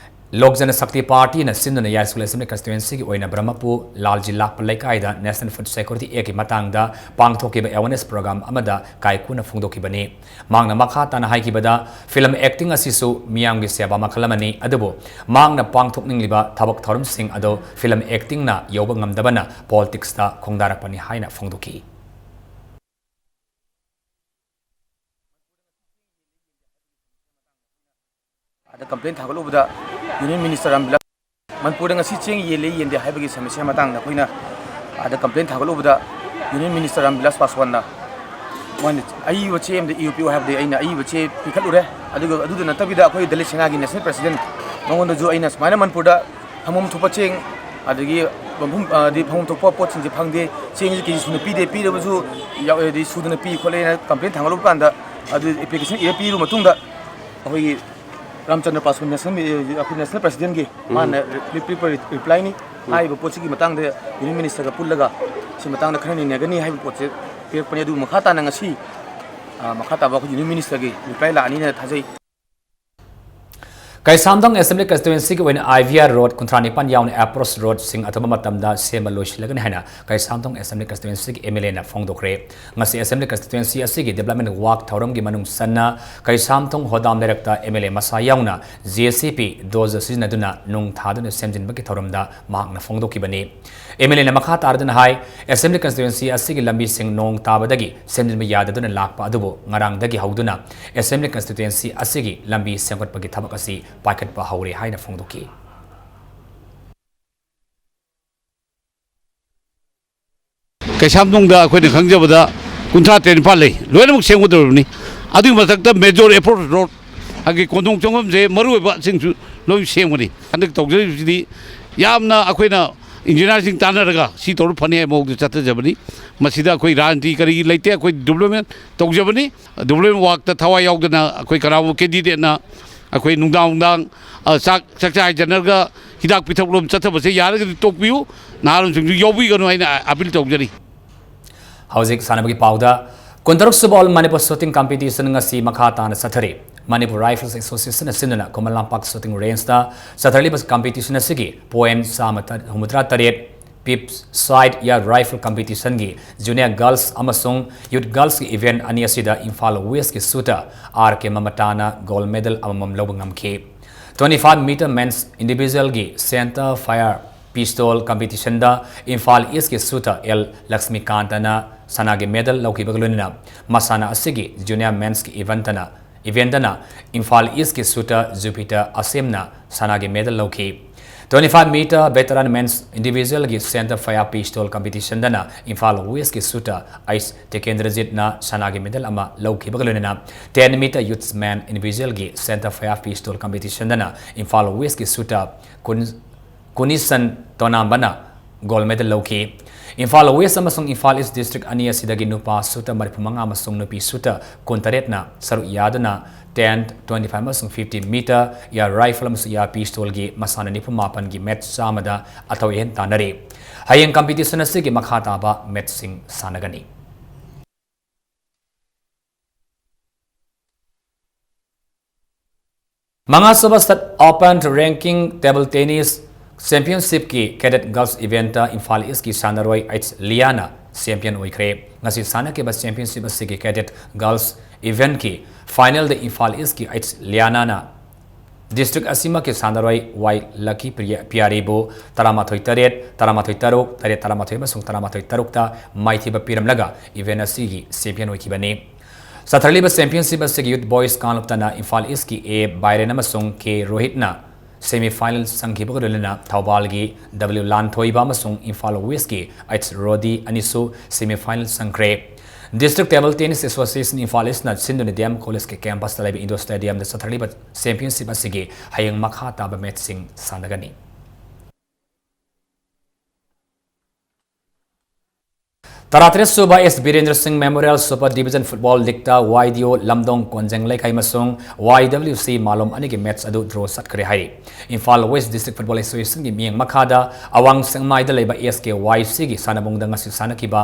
ꯂꯣꯛ ꯖꯅ ꯁꯛꯇꯤ ꯄꯥꯔꯇꯤꯅ ꯁꯤꯟꯗꯨꯅ ꯌꯥꯏꯁꯀꯨꯜ Assembly Constituencyꯒꯤ ꯑꯣꯏꯅ ꯕ꯭ꯔꯍꯃꯄꯨꯔ ꯂꯥꯜꯖꯤ ꯂꯥꯛꯄ ꯂꯩꯀꯥꯏꯗ National Food Security Actꯀꯤ ꯃꯇꯥꯡꯗ ꯄꯥꯡꯊꯣꯛꯈꯤꯕ awareness program ꯑꯃꯗ ꯀꯥꯏꯀꯨꯅ ꯐꯣꯡꯗꯣꯛꯈꯤꯕꯅꯤ꯫ ꯃꯍꯥꯛꯅ ꯃꯈꯥ ꯇꯥꯅ ꯍꯥꯏꯈꯤꯕꯗ, film acting ꯑꯁꯤꯁꯨ ꯃꯤꯌꯥꯝꯒꯤ ꯁꯦꯕꯥ ꯃꯈꯜ ꯑꯃꯅꯤ, ꯑꯗꯨꯕꯨ ꯃꯍꯥꯛꯅ ꯄꯥꯡꯊꯣꯛꯅꯤꯡꯂꯤꯕ ꯊꯕꯛ ꯊꯧꯔꯝꯁꯤꯡ ꯑꯗꯨ film actingꯅ ꯌꯧꯕ ꯉꯝꯗꯕꯅ politicsꯇ ꯈꯣꯡꯗꯥꯔꯛꯄꯅꯤ ꯍꯥꯏꯅ ꯐꯣꯡꯗꯣꯛꯈꯤ꯫ ꯑꯗ complaint ꯊꯥꯡꯒꯠꯂꯨꯕꯗ Union Minister ꯔꯥꯝꯕꯤꯂꯥꯁ, ꯃꯅꯤꯄꯨꯔꯗ ꯉꯁꯤ ꯆꯦꯡ ꯌꯦꯜꯂꯦ ꯌꯦꯟꯗꯦ ꯍꯥꯏꯕꯒꯤ ꯁꯃꯁ꯭ꯌꯥ ꯃꯇꯥꯡꯗ ꯑꯩꯈꯣꯏꯅ ꯑꯗ complaint ꯊꯥꯡꯒꯠꯂꯨꯕꯗ Union Minister ꯔꯥꯝꯕꯤꯂꯥꯁ ꯄꯥꯁꯋꯥꯟꯅ ꯃꯣꯏꯅ ꯑꯏꯕ ꯆꯦ ꯑꯃꯗ ꯏꯌꯨ ꯄꯤꯌꯨ ꯍꯥꯏꯕꯗꯤ ꯑꯩꯅ ꯑꯏꯕ ꯆꯦ ꯄꯤꯈꯠꯂꯨꯔꯦ꯫ ꯑꯗꯨꯒ ꯑꯗꯨꯗ ꯅꯠꯇꯕꯤꯗ ꯑꯩꯈꯣꯏ ꯗꯂꯤꯠ ꯁꯦꯅꯥꯒꯤ national president ꯃꯉꯣꯟꯗꯁꯨ ꯑꯩꯅ ꯁꯨꯃꯥꯏꯅ ꯃꯅꯤꯄꯨꯔꯗ ꯐꯪꯐꯝ ꯊꯣꯛꯄ ꯆꯦꯡ, ꯑꯗꯒꯤ ꯐꯪꯐꯝ, ꯑꯗꯒꯤ ꯐꯪꯐꯝ ꯊꯣꯛꯄ ꯄꯣꯠꯁꯤꯡꯁꯦ ꯐꯪꯗꯦ, ꯆꯦꯡꯁꯦ ꯀꯦ ꯖꯤ ꯁꯨꯅ ꯄꯤꯗꯦ, ꯄꯤꯔꯕꯁꯨ ꯌꯥꯎ-, ꯍꯥꯏꯗꯤ ꯁꯨꯗꯅ ꯄꯤ ꯈꯣꯠꯂꯦꯅ complaint ꯊꯥꯡꯒꯠꯂꯨꯕ ꯀꯥꯟꯗ ꯑꯗꯨ application ꯏꯔ ꯄꯤꯔꯕ ꯃꯇꯨꯡꯗ ꯑꯩꯈꯣꯏꯒꯤ ꯔꯥꯝꯆꯟꯗ꯭ꯔ ꯄꯥꯁꯋꯥꯟ national, ꯑꯩꯈꯣꯏ national presidentꯒꯤ ꯎꯝ꯫ ꯃꯥꯅ ꯔꯤ-, ꯄꯤꯔꯛꯄ ꯔꯤ-, replyꯅꯤ꯫ ꯎꯝ꯫ ꯍꯥꯏꯔꯤꯕ ꯄꯣꯠꯁꯤꯒꯤ ꯃꯇꯥꯡꯗ Union Ministerꯒ ꯄꯨꯜꯂꯒ ꯁꯤ ꯃꯇꯥꯡꯗ ꯈꯟꯅ ꯅꯩꯅꯒꯅꯤ ꯍꯥꯏꯕ ꯄꯣꯠꯁꯦ ꯄꯤꯔꯛꯄꯅꯤ꯫ ꯑꯗꯨ ꯃꯈꯥ ꯇꯥꯅ ꯉꯁꯤ, ꯑ, ꯃꯈꯥ ꯇꯥꯕ ꯑꯩꯈꯣꯏ Union Ministerꯒꯤ reply ꯂꯥꯛꯑꯅꯤꯅ ꯊꯥꯖꯩ꯫ ꯀꯩꯁꯥꯝꯊꯣꯡ Assembly Constituency ꯒꯤ ꯑꯣꯏꯅ I V R Road ꯀꯨꯟꯊ꯭ꯔꯥ ꯅꯤꯄꯥꯟ ꯌꯥꯎꯅ approach road ꯁꯤꯡ ꯑꯊꯨꯕ ꯃꯇꯝꯗ ꯁꯦꯝꯕ ꯂꯣꯏꯁꯤꯜꯂꯒꯅꯤ ꯍꯥꯏꯅ ꯀꯩꯁꯥꯝꯊꯣꯡ Assembly Constituency ꯒꯤ M L A ꯅ ꯐꯣꯡꯗꯣꯛꯈ꯭ꯔꯦ꯫ ꯉꯁꯤ Assembly Constituency ꯑꯁꯤꯒꯤ development work ꯊꯧꯔꯝꯒꯤ ꯃꯅꯨꯡ ꯆꯟꯅ ꯀꯩꯁꯥꯝꯊꯣꯡ ꯍꯣꯗꯥꯝ ꯂꯩꯔꯛꯇ M L A ꯃꯁꯥ ꯌꯥꯎꯅ J C B dozer ꯁꯤꯖꯤꯟꯅꯗꯨꯅ ꯅꯨꯡ ꯊꯥꯗꯨꯅ ꯁꯦꯝꯖꯤꯟꯕꯒꯤ ꯊꯧꯔꯝꯗ ꯃꯍꯥꯛꯅ ꯐꯣꯡꯗꯣꯛꯈꯤꯕꯅꯤ꯫ M L A ꯅ ꯃꯈꯥ ꯇꯥꯔꯗꯨꯅ ꯍꯥꯏ, Assembly Constituency ꯑꯁꯤꯒꯤ ꯂꯝꯕꯤꯁꯤꯡ ꯅꯣꯡ ꯇꯥꯕꯗꯒꯤ ꯁꯦꯝꯖꯤꯟꯕ ꯌꯥꯗꯗꯨꯅ ꯂꯥꯛꯄ ꯑꯗꯨꯕꯨ ꯉꯔꯥꯡꯗꯒꯤ ꯍꯧꯗꯨꯅ Assembly Constituency ꯑꯁꯤꯒꯤ ꯂꯝꯕꯤ ꯁꯦꯝꯒꯠꯄꯒꯤ ꯊꯕꯛ ꯑꯁꯤ ꯄꯥꯏꯈꯠꯄ ꯍꯧꯔꯦ ꯍꯥꯏꯅ ꯐꯣꯡꯗꯣꯛꯈꯤ꯫ ꯀꯩꯁꯥꯝꯊꯣꯡꯗ ꯑꯩꯈꯣꯏꯅ ꯈꯪꯖꯕꯗ ꯀꯨꯟꯊ꯭ꯔꯥ ꯇꯔꯦꯠ ꯅꯤꯄꯥꯟ ꯂꯩ, ꯂꯣꯏꯅꯃꯛ ꯁꯦꯝꯒꯗꯧꯔꯕꯅꯤ꯫ ꯑꯗꯨꯒꯤ ꯃꯊꯛꯇ major approach road, ꯑꯩꯒꯤ ꯀꯣꯟꯊꯣꯡ ꯆꯪꯐꯝꯁꯦ ꯃꯔꯨꯑꯣꯏꯕꯁꯤꯡꯁꯨ ꯂꯣꯏ ꯁꯦꯝꯒꯅꯤ꯫ ꯍꯟꯗꯛ ꯇꯧꯖꯔꯤꯕꯁꯤꯗꯤ ꯌꯥꯝꯅ ꯑꯩꯈꯣꯏꯅ engineer ꯁꯤꯡ ꯇꯥꯟꯅꯔꯒ ꯁꯤ ꯇꯧꯔ ꯐꯅꯤ ꯍꯥꯏꯕ ꯃꯑꯣꯡꯗ ꯆꯠꯊꯖꯕꯅꯤ꯫ ꯃꯁꯤꯗ ꯑꯩꯈꯣꯏ ꯔꯥꯖꯅꯤꯇꯤ ꯀꯔꯤ ꯂꯩꯇꯦ, ꯑꯩꯈꯣꯏ development ꯇꯧꯖꯕꯅꯤ꯫ Development work ꯇ ꯊꯋꯥꯏ ꯌꯥꯎꯗꯅ ꯑꯩꯈꯣꯏ ꯀꯅꯥꯒꯨꯝꯕ candidate ꯅ ꯑꯩꯈꯣꯏ ꯅꯨꯡꯗꯥꯡ ꯅꯨꯡꯗꯥꯡ, ꯑ, ꯆꯥꯛ ꯆꯥꯛꯆꯥ ꯍꯩꯖꯅꯔꯒ ꯍꯤꯗꯥꯛ ꯄꯤꯊꯛꯂꯣꯝ ꯆꯠꯊꯕꯁꯦ ꯌꯥꯔꯒꯗꯤ ꯇꯣꯛꯄꯤꯌꯨ, ꯅꯍꯥꯔꯣꯜꯁꯤꯡꯁꯨ ꯌꯥꯎꯕꯤꯒꯅꯨ ꯍꯥꯏꯅ appeal ꯇꯧꯖꯔꯤ꯫ ꯍꯧꯖꯤꯛ ꯁꯥꯟꯅꯕꯒꯤ ꯄꯥꯎꯗ, ꯀꯨꯟꯇꯔꯨꯛ ꯁꯨꯕ All Manipur Shooting Competition ꯉꯁꯤ ꯃꯈꯥ ꯇꯥꯅ ꯆꯠꯊꯔꯤ꯫ Manipur Rifles Association ꯅ ꯁꯤꯟꯗꯨꯅ ꯈꯨꯃꯟ ꯂꯝꯄꯥꯛ shooting range ꯇ ꯆꯠꯊꯔꯤꯕ competition ꯑꯁꯤꯒꯤ point ꯆꯥꯝꯃ ꯍꯨꯝꯐꯨꯇꯔꯥ ꯇꯔꯦꯠ, Pip Side Air Rifle Competition ꯒꯤ junior girls ꯑꯃꯁꯨꯡ youth girls ꯀꯤ event ꯑꯅꯤ ꯑꯁꯤꯗ ꯏꯝꯐꯥꯜ West ꯀꯤ shooter R K ꯃꯃꯇꯥꯅ gold medal ꯑꯃꯃꯝ ꯂꯧꯕ ꯉꯝꯈꯤ꯫ Twenty five meter men's individual ꯒꯤ center fire pistol competition ꯗ ꯏꯝꯐꯥꯜ East ꯀꯤ shooter L ꯂꯛꯁꯃꯤꯀꯥꯟꯇꯅ ꯁꯅꯥꯒꯤ medal ꯂꯧꯈꯤꯕꯒ ꯂꯣꯏꯅꯅ ꯃꯁꯥꯟꯅ ꯑꯁꯤꯒꯤ junior men's ꯀꯤ event ꯇꯅ, event ꯇꯅ ꯏꯝꯐꯥꯜ East ꯀꯤ shooter Jupiter ꯑꯁꯦꯝꯅ ꯁꯅꯥꯒꯤ medal ꯂꯧꯈꯤ꯫ Twenty five meter veteran men's individual ꯒꯤ center fire pistol competition ꯗꯅ ꯏꯝꯐꯥꯜ West ꯀꯤ shooter ꯑꯩꯁ ꯇꯤꯀꯦꯟꯗ꯭ꯔꯖꯤꯠꯅ ꯁꯅꯥꯒꯤ medal ꯑꯃ ꯂꯧꯈꯤꯕꯒ ꯂꯣꯏꯅꯅ ten meter youths men individual ꯒꯤ center fire pistol competition ꯗꯅ ꯏꯝꯐꯥꯜ West ꯀꯤ shooter ꯀꯨꯟ ꯀꯨꯅꯤꯁꯟ ꯇꯣꯅꯥꯝꯕꯅ gold medal ꯂꯧꯈꯤ꯫ ꯏꯝꯐꯥꯜ West ꯑꯃꯁꯨꯡ ꯏꯝꯐꯥꯜ East district ꯑꯅꯤ ꯑꯁꯤꯗꯒꯤ ꯅꯨꯄꯥ shooter ꯃꯔꯤꯐꯨ ꯃꯉꯥ ꯑꯃꯁꯨꯡ ꯅꯨꯄꯤ shooter ꯀꯨꯟꯇꯔꯦꯠꯅ ꯁꯔꯨꯛ ꯌꯥꯗꯨꯅ ten, twenty five ꯑꯃꯁꯨꯡ fifty meter air rifle ꯑꯃꯁꯨꯡ air pistol ꯒꯤ ꯃꯁꯥꯟꯅ ꯅꯤꯐꯨ ꯃꯥꯄꯟꯒꯤ match ꯆꯥꯝꯃꯗ ꯑꯊꯣꯏ ꯑꯍꯦꯟ ꯇꯥꯟꯅꯔꯤ꯫ ꯍꯌꯦꯡ competition ꯑꯁꯤꯒꯤ ꯃꯈꯥ ꯇꯥꯕ match ꯁꯤꯡ ꯁꯥꯟꯅꯒꯅꯤ꯫ ꯃꯉꯥꯁꯨꯕ ꯁꯠ ꯑꯣꯄꯟ ꯔꯦꯡꯀꯤꯡ ꯇꯦꯕꯜ ꯇꯦꯅꯤꯁ ꯆꯦꯝꯄꯤꯌꯟꯁꯤꯞꯀꯤ ꯀꯦꯗꯦꯠ ꯒꯔꯜꯁ ꯏꯚꯦꯟꯠꯇ ꯏꯝꯐꯥꯜ ꯏꯁꯀꯤ ꯁꯥꯟꯅꯔꯣꯏ ꯑꯩꯆ ꯂꯤꯌꯥꯅ ꯆꯦꯝꯄꯤꯌꯟ ꯑꯣꯏꯈ꯭ꯔꯦ꯫ ꯉꯁꯤ ꯁꯥꯟꯅꯈꯤꯕ ꯆꯦꯝꯄꯤꯌꯟꯁꯤꯞ ꯑꯁꯤꯒꯤ ꯀꯦꯗꯦꯠ ꯒꯔꯜꯁ ꯏꯚꯦꯟꯠꯀꯤ ꯐꯥꯏꯅꯦꯜꯗ ꯏꯝꯐꯥꯜ ꯏꯁꯀꯤ ꯑꯩꯆ ꯂꯤꯌꯥꯅꯥꯅ ꯗꯤꯁꯇ꯭ꯔꯤꯛ ꯑꯁꯤꯃꯛꯀꯤ ꯁꯥꯟꯅꯔꯣꯏ ꯋꯥꯏ ꯂꯀꯤ ꯄ꯭ꯔꯤꯌꯥ-, ꯄꯤꯌꯥꯔꯤꯕꯨ ꯇꯔꯥꯃꯥꯊꯣꯏ ꯇꯔꯦꯠ, ꯇꯔꯥꯃꯥꯊꯣꯏ ꯇꯔꯨꯛ, ꯇꯔꯦꯠ ꯇꯔꯥꯃꯥꯊꯣꯏ ꯑꯃꯁꯨꯡ ꯇꯔꯥꯃꯥꯊꯣꯏ ꯇꯔꯨꯛꯇ ꯃꯥꯏꯊꯤꯕ ꯄꯤꯔꯝꯂꯒ ꯏꯚꯦꯟꯠ ꯑꯁꯤꯒꯤ ꯆꯦꯝꯄꯤꯌꯟ ꯑꯣꯏꯈꯤꯕꯅꯤ꯫ ꯆꯠꯊꯔꯛꯂꯤꯕ ꯆꯦꯝꯄꯤꯌꯟꯁꯤꯞ ꯑꯁꯤꯒꯤ ꯌꯨꯠ ꯕꯣꯏꯁ ꯀꯥꯡꯂꯨꯞꯇꯅ ꯏꯝꯐꯥꯜ ꯏꯁꯀꯤ ꯑꯦ ꯕꯥꯏꯔꯦꯟ ꯑꯃꯁꯨꯡ ꯀꯦ ꯔꯣꯍꯤꯠꯅ ꯁꯦꯃꯤ ꯐꯥꯏꯅꯦꯜ ꯆꯪꯈꯤꯕꯒ ꯂꯣꯏꯅꯅ ꯊꯧꯕꯥꯜꯒꯤ ꯗꯕ꯭ꯂꯤꯎ ꯂꯥꯟꯊꯣꯏꯕ ꯑꯃꯁꯨꯡ ꯏꯝꯐꯥꯜ ꯋꯦꯁꯀꯤ ꯑꯩꯆ ꯔꯣꯗꯤ ꯑꯅꯤꯁꯨ ꯁꯦꯃꯤ ꯐꯥꯏꯅꯦꯜ ꯆꯪꯈ꯭ꯔꯦ꯫ District table tennis association Imphal ꯏꯁꯅ ꯁꯤꯟꯗꯨꯅ ꯗꯤ ꯑꯦꯝ ꯀꯣꯂꯦꯖꯀꯤ ꯀꯦꯝꯄꯁꯇ ꯂꯩꯕ ꯏꯟꯗꯣꯔ ꯁ꯭ꯇꯦꯗꯤꯌꯝꯗ ꯆꯠꯊꯔꯛꯂꯤꯕ ꯆꯦꯝꯄꯤꯌꯟꯁꯤꯞ ꯑꯁꯤꯒꯤ ꯍꯌꯦꯡ ꯃꯈꯥ ꯇꯥꯕ ꯃꯦꯠꯆꯁꯤꯡ ꯁꯥꯟꯅꯒꯅꯤ꯫ ꯇꯔꯥꯇꯔꯦꯠ ꯁꯨꯕ ꯑꯦꯁ ꯕꯤꯔꯦꯟꯗ꯭ꯔ ꯁꯤꯡ ꯃꯦꯃꯣꯔꯤꯌꯦꯜ ꯁꯨꯄꯔ ꯗꯤꯕꯤꯖꯟ ꯐꯨꯠꯕꯣꯜ ꯂꯤꯒꯇ ꯋꯥꯏ ꯗꯤ ꯑꯣ ꯂꯝꯗꯣꯡ ꯀꯣꯟꯖꯦꯡ ꯂꯩꯀꯥꯏ ꯑꯃꯁꯨꯡ ꯋꯥꯏ ꯗꯕ꯭ꯂꯤꯎ ꯁꯤ ꯃꯥꯂꯣꯝ ꯑꯅꯤꯒꯤ ꯃꯦꯠꯆ ꯑꯗꯨ ꯗ꯭ꯔꯣ ꯆꯠꯈ꯭ꯔꯦ ꯍꯥꯏꯔꯤ꯫ ꯏꯝꯐꯥꯜ ꯋꯦꯁ ꯗꯤꯁꯇ꯭ꯔꯤꯛ ꯐꯨꯠꯕꯣꯜ ꯑꯦꯁꯣꯁꯤꯌꯦꯁꯟꯒꯤ ꯃꯤꯠꯌꯦꯡ ꯃꯈꯥꯗ ꯑꯋꯥꯡ ꯁꯦꯛꯃꯥꯏꯗ ꯂꯩꯕ ꯑꯦꯁ ꯀꯦ ꯋꯥꯏ ꯁꯤꯒꯤ ꯁꯥꯟꯅꯕꯨꯡꯗ ꯉꯁꯤ ꯁꯥꯟꯅꯈꯤꯕ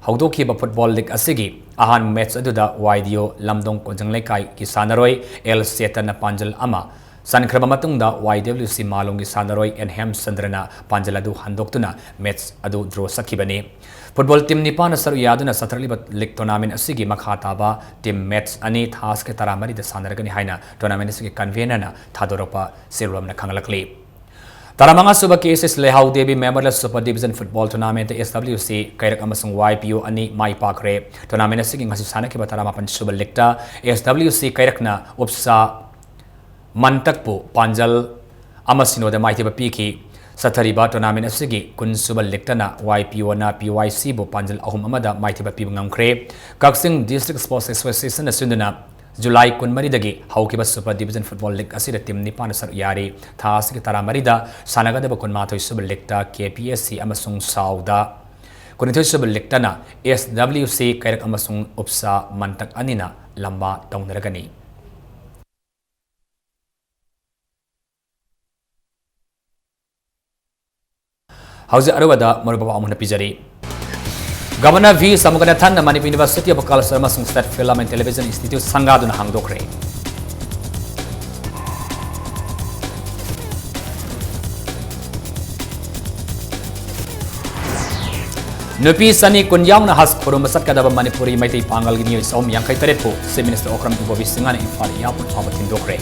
ꯍꯧꯗꯣꯛꯈꯤꯕ ꯐꯨꯠꯕꯣꯜ ꯂꯤꯒ ꯑꯁꯤꯒꯤ ꯑꯍꯥꯟꯕ ꯃꯦꯠꯆ ꯑꯗꯨꯗ ꯋꯥꯏ ꯗꯤ ꯑꯣ ꯂꯝꯗꯣꯡ ꯀꯣꯟꯖꯪ ꯂꯩꯀꯥꯏꯒꯤ ꯁꯥꯟꯅꯔꯣꯏ ꯑꯦꯜ ꯆꯦꯇꯟꯅ ꯄꯥꯟꯖꯜ ꯑꯃ ꯆꯟꯈ꯭ꯔꯕ ꯃꯇꯨꯡꯗ, ꯋꯥꯏ ꯗꯕ꯭ꯂꯤꯎ ꯁꯤ ꯃꯥꯂꯣꯝꯒꯤ ꯁꯥꯟꯅꯔꯣꯏ ꯑꯦꯟ ꯍꯦꯝꯆꯟꯗ꯭ꯔꯅ ꯄꯥꯟꯖꯜ ꯑꯗꯨ ꯍꯟꯗꯣꯛꯇꯨꯅ ꯃꯦꯠꯆ ꯑꯗꯨ ꯗ꯭ꯔꯣ ꯆꯠꯈꯤꯕꯅꯤ꯫ ꯐꯨꯠꯕꯣꯜ ꯇꯤꯝ ꯅꯤꯄꯥꯟꯅ ꯁꯔꯨꯛ ꯌꯥꯗꯨꯅ ꯆꯠꯊꯔꯛꯂꯤꯕ ꯂꯤꯒ ꯇꯣꯔꯅꯥꯃꯦꯟ ꯑꯁꯤꯒꯤ ꯃꯈꯥ ꯇꯥꯕ ꯇꯤꯝ ꯃꯦꯠꯆ ꯑꯅꯤ ꯊꯥ ꯑꯁꯤꯒꯤ ꯇꯔꯥꯃꯔꯤꯗ ꯁꯥꯟꯅꯔꯒꯅꯤ ꯍꯥꯏꯅ ꯇꯣꯔꯅꯥꯃꯦꯟ ꯑꯁꯤꯒꯤ ꯀꯟꯚꯦꯅꯔꯅ ꯊꯥꯗꯣꯔꯛꯄ ꯆꯦꯔꯣꯜ ꯑꯃꯅ ꯈꯪꯍꯜꯂꯛꯂꯤ꯫ ꯇꯔꯥꯃꯉꯥ ꯁꯨꯕ ꯀꯦ S S Leihao Debi memorial super division football ꯇꯣꯔꯅꯥꯃꯦꯟꯠꯇ ꯑꯦꯁ ꯗꯕ꯭ꯂꯤꯎ ꯁꯤ ꯀꯩꯔꯛ ꯑꯃꯁꯨꯡ ꯋꯥꯏ ꯄꯤ ꯑꯣ ꯑꯅꯤ ꯃꯥꯏ ꯄꯥꯛꯈ꯭ꯔꯦ꯫ ꯇꯣꯔꯅꯥꯃꯦꯟꯠ ꯑꯁꯤꯒꯤ ꯉꯁꯤ ꯁꯥꯟꯅꯈꯤꯕ ꯇꯔꯥꯃꯥꯄꯟ ꯁꯨꯕ ꯂꯤꯒꯇ ꯑꯦꯁ ꯗꯕ꯭ꯂꯤꯎ ꯁꯤ ꯀꯩꯔꯛꯅ ꯎꯞꯁꯥ ꯃꯟꯇꯛꯄꯨ ꯄꯥꯟꯖꯜ ꯑꯃ ꯁꯤꯅꯣꯗ ꯃꯥꯏꯊꯤꯕ ꯄꯤꯈꯤ꯫ ꯆꯠꯊꯔꯤꯕ ꯇꯣꯔꯅꯥꯃꯦꯟꯠ ꯑꯁꯤꯒꯤ ꯀꯨꯟ ꯁꯨꯕ ꯂꯤꯒꯇꯅ ꯋꯥꯏ ꯄꯤ ꯑꯣꯅ ꯄꯤ ꯋꯥꯏ ꯁꯤꯕꯨ ꯄꯥꯟꯖꯜ ꯑꯍꯨꯝ ꯑꯃꯗ ꯃꯥꯏꯊꯤꯕ ꯄꯤꯕ ꯉꯝꯈ꯭ꯔꯦ꯫ ꯀꯛꯆꯤꯡ ꯗꯤꯁꯇ꯭ꯔꯤꯛ ꯁ꯭ꯄꯣꯔꯠꯁ ꯑꯦꯁꯣꯁꯤꯌꯦꯁꯟꯅ ꯁꯤꯟꯗꯨꯅ ꯖꯨꯂꯥꯏ ꯀꯨꯟꯃꯔꯤꯗꯒꯤ ꯍꯧꯈꯤꯕ ꯁꯨꯄꯔ ꯗꯤꯕꯤꯖꯟ ꯐꯨꯠꯕꯣꯜ ꯂꯤꯒ ꯑꯁꯤꯗ ꯇꯤꯝ ꯅꯤꯄꯥꯟꯅ ꯁꯔꯨꯛ ꯌꯥꯔꯤ꯫ ꯊꯥ ꯑꯁꯤꯒꯤ ꯇꯔꯥꯃꯔꯤꯗ ꯁꯥꯟꯅꯒꯗꯕ ꯀꯨꯟꯃꯥꯊꯣꯏ ꯁꯨꯕ ꯂꯤꯒꯇ ꯀꯦ ꯄꯤ ꯑꯦꯁ ꯁꯤ ꯑꯃꯁꯨꯡ ꯁꯥꯎꯗ, ꯀꯨꯟꯅꯤꯊꯣꯏ ꯁꯨꯕ ꯂꯤꯒꯇꯅ ꯑꯦꯁ ꯗꯕ꯭ꯂꯤꯎ ꯁꯤ ꯀꯩꯔꯛ ꯑꯃꯁꯨꯡ ꯎꯞꯁꯥ ꯃꯟꯇꯛ ꯑꯅꯤꯅ ꯂꯝꯕꯥ ꯇꯧꯅꯔꯒꯅꯤ꯫ ꯍꯧꯖꯤꯛ ꯑꯔꯣꯏꯕꯗ ꯃꯔꯨꯑꯣꯏꯕ ꯄꯥꯎ ꯑꯃ ꯍꯟꯅ ꯄꯤꯖꯔꯤ꯫ ꯒꯚꯔꯅꯔ ꯚꯤ ꯁꯃꯨꯒꯅꯥꯊꯟꯅ ꯃꯅꯤꯄꯨꯔ ꯌꯨꯅꯤꯚꯔꯁꯤꯇꯤ ꯑꯣꯐ ꯀꯜꯆꯔ ꯑꯃꯁꯨꯡ state film and television institute ꯁꯪꯒꯥꯗꯨꯅ ꯍꯥꯡꯗꯣꯛꯈ꯭ꯔꯦ꯫ ꯅꯨꯄꯤ ꯆꯅꯤ ꯀꯨꯟ ꯌꯥꯎꯅ ꯍꯖ ꯈꯨꯔꯨꯝꯕ ꯆꯠꯀꯗꯕ ꯃꯅꯤꯄꯨꯔꯤ ꯃꯩꯇꯩ ꯄꯥꯡꯒꯜꯒꯤ ꯃꯤꯑꯣꯏ ꯆꯍꯨꯝ ꯌꯥꯡꯈꯩ ꯇꯔꯦꯠꯄꯨ Chief Minister ꯑꯣꯀ꯭ꯔꯝ ꯏꯕꯣꯕꯤ ꯁꯤꯡꯍꯅ ꯏꯝꯐꯥꯜ airport ꯐꯥꯎꯕ ꯊꯤꯟꯗꯣꯛꯈ꯭ꯔꯦ꯫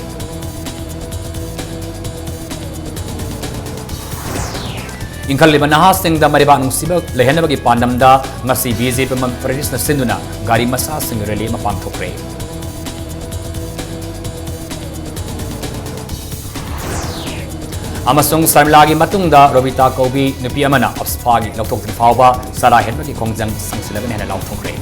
ꯏꯟꯈꯠꯂꯤꯕ ꯅꯍꯥꯁꯤꯡꯗ ꯃꯔꯩꯕꯥꯛ ꯅꯨꯡꯁꯤꯕ ꯂꯩꯍꯟꯅꯕꯒꯤ ꯄꯥꯟꯗꯝꯗ ꯉꯁꯤ BJP ꯃꯃꯜ ꯄ꯭ꯔꯗꯦꯁꯅ ꯁꯤꯟꯗꯨꯅ ꯒꯥꯔꯤ ꯃꯆꯥꯁꯤꯡꯒꯤ rally ꯑꯃ ꯄꯥꯡꯊꯣꯛꯈ꯭ꯔꯦ꯫ ꯑꯃꯁꯨꯡ ꯁꯔꯃꯤꯂꯥꯒꯤ ꯃꯇꯨꯡꯗ ꯔꯣꯕꯤꯇꯥ ꯀꯧꯕꯤ ꯅꯨꯄꯤ ꯑꯃꯅ ꯑꯞꯁꯐꯥꯒꯤ ꯂꯧꯊꯣꯛꯇ꯭ꯔꯤ ꯐꯥꯎꯕ ꯆꯔꯥ ꯍꯦꯟꯕꯒꯤ ꯈꯣꯡꯖꯪ ꯁꯥꯡꯁꯤꯜꯂꯒꯅꯤ ꯍꯥꯏꯅ ꯂꯥꯎꯊꯣꯛꯈ꯭ꯔꯦ꯫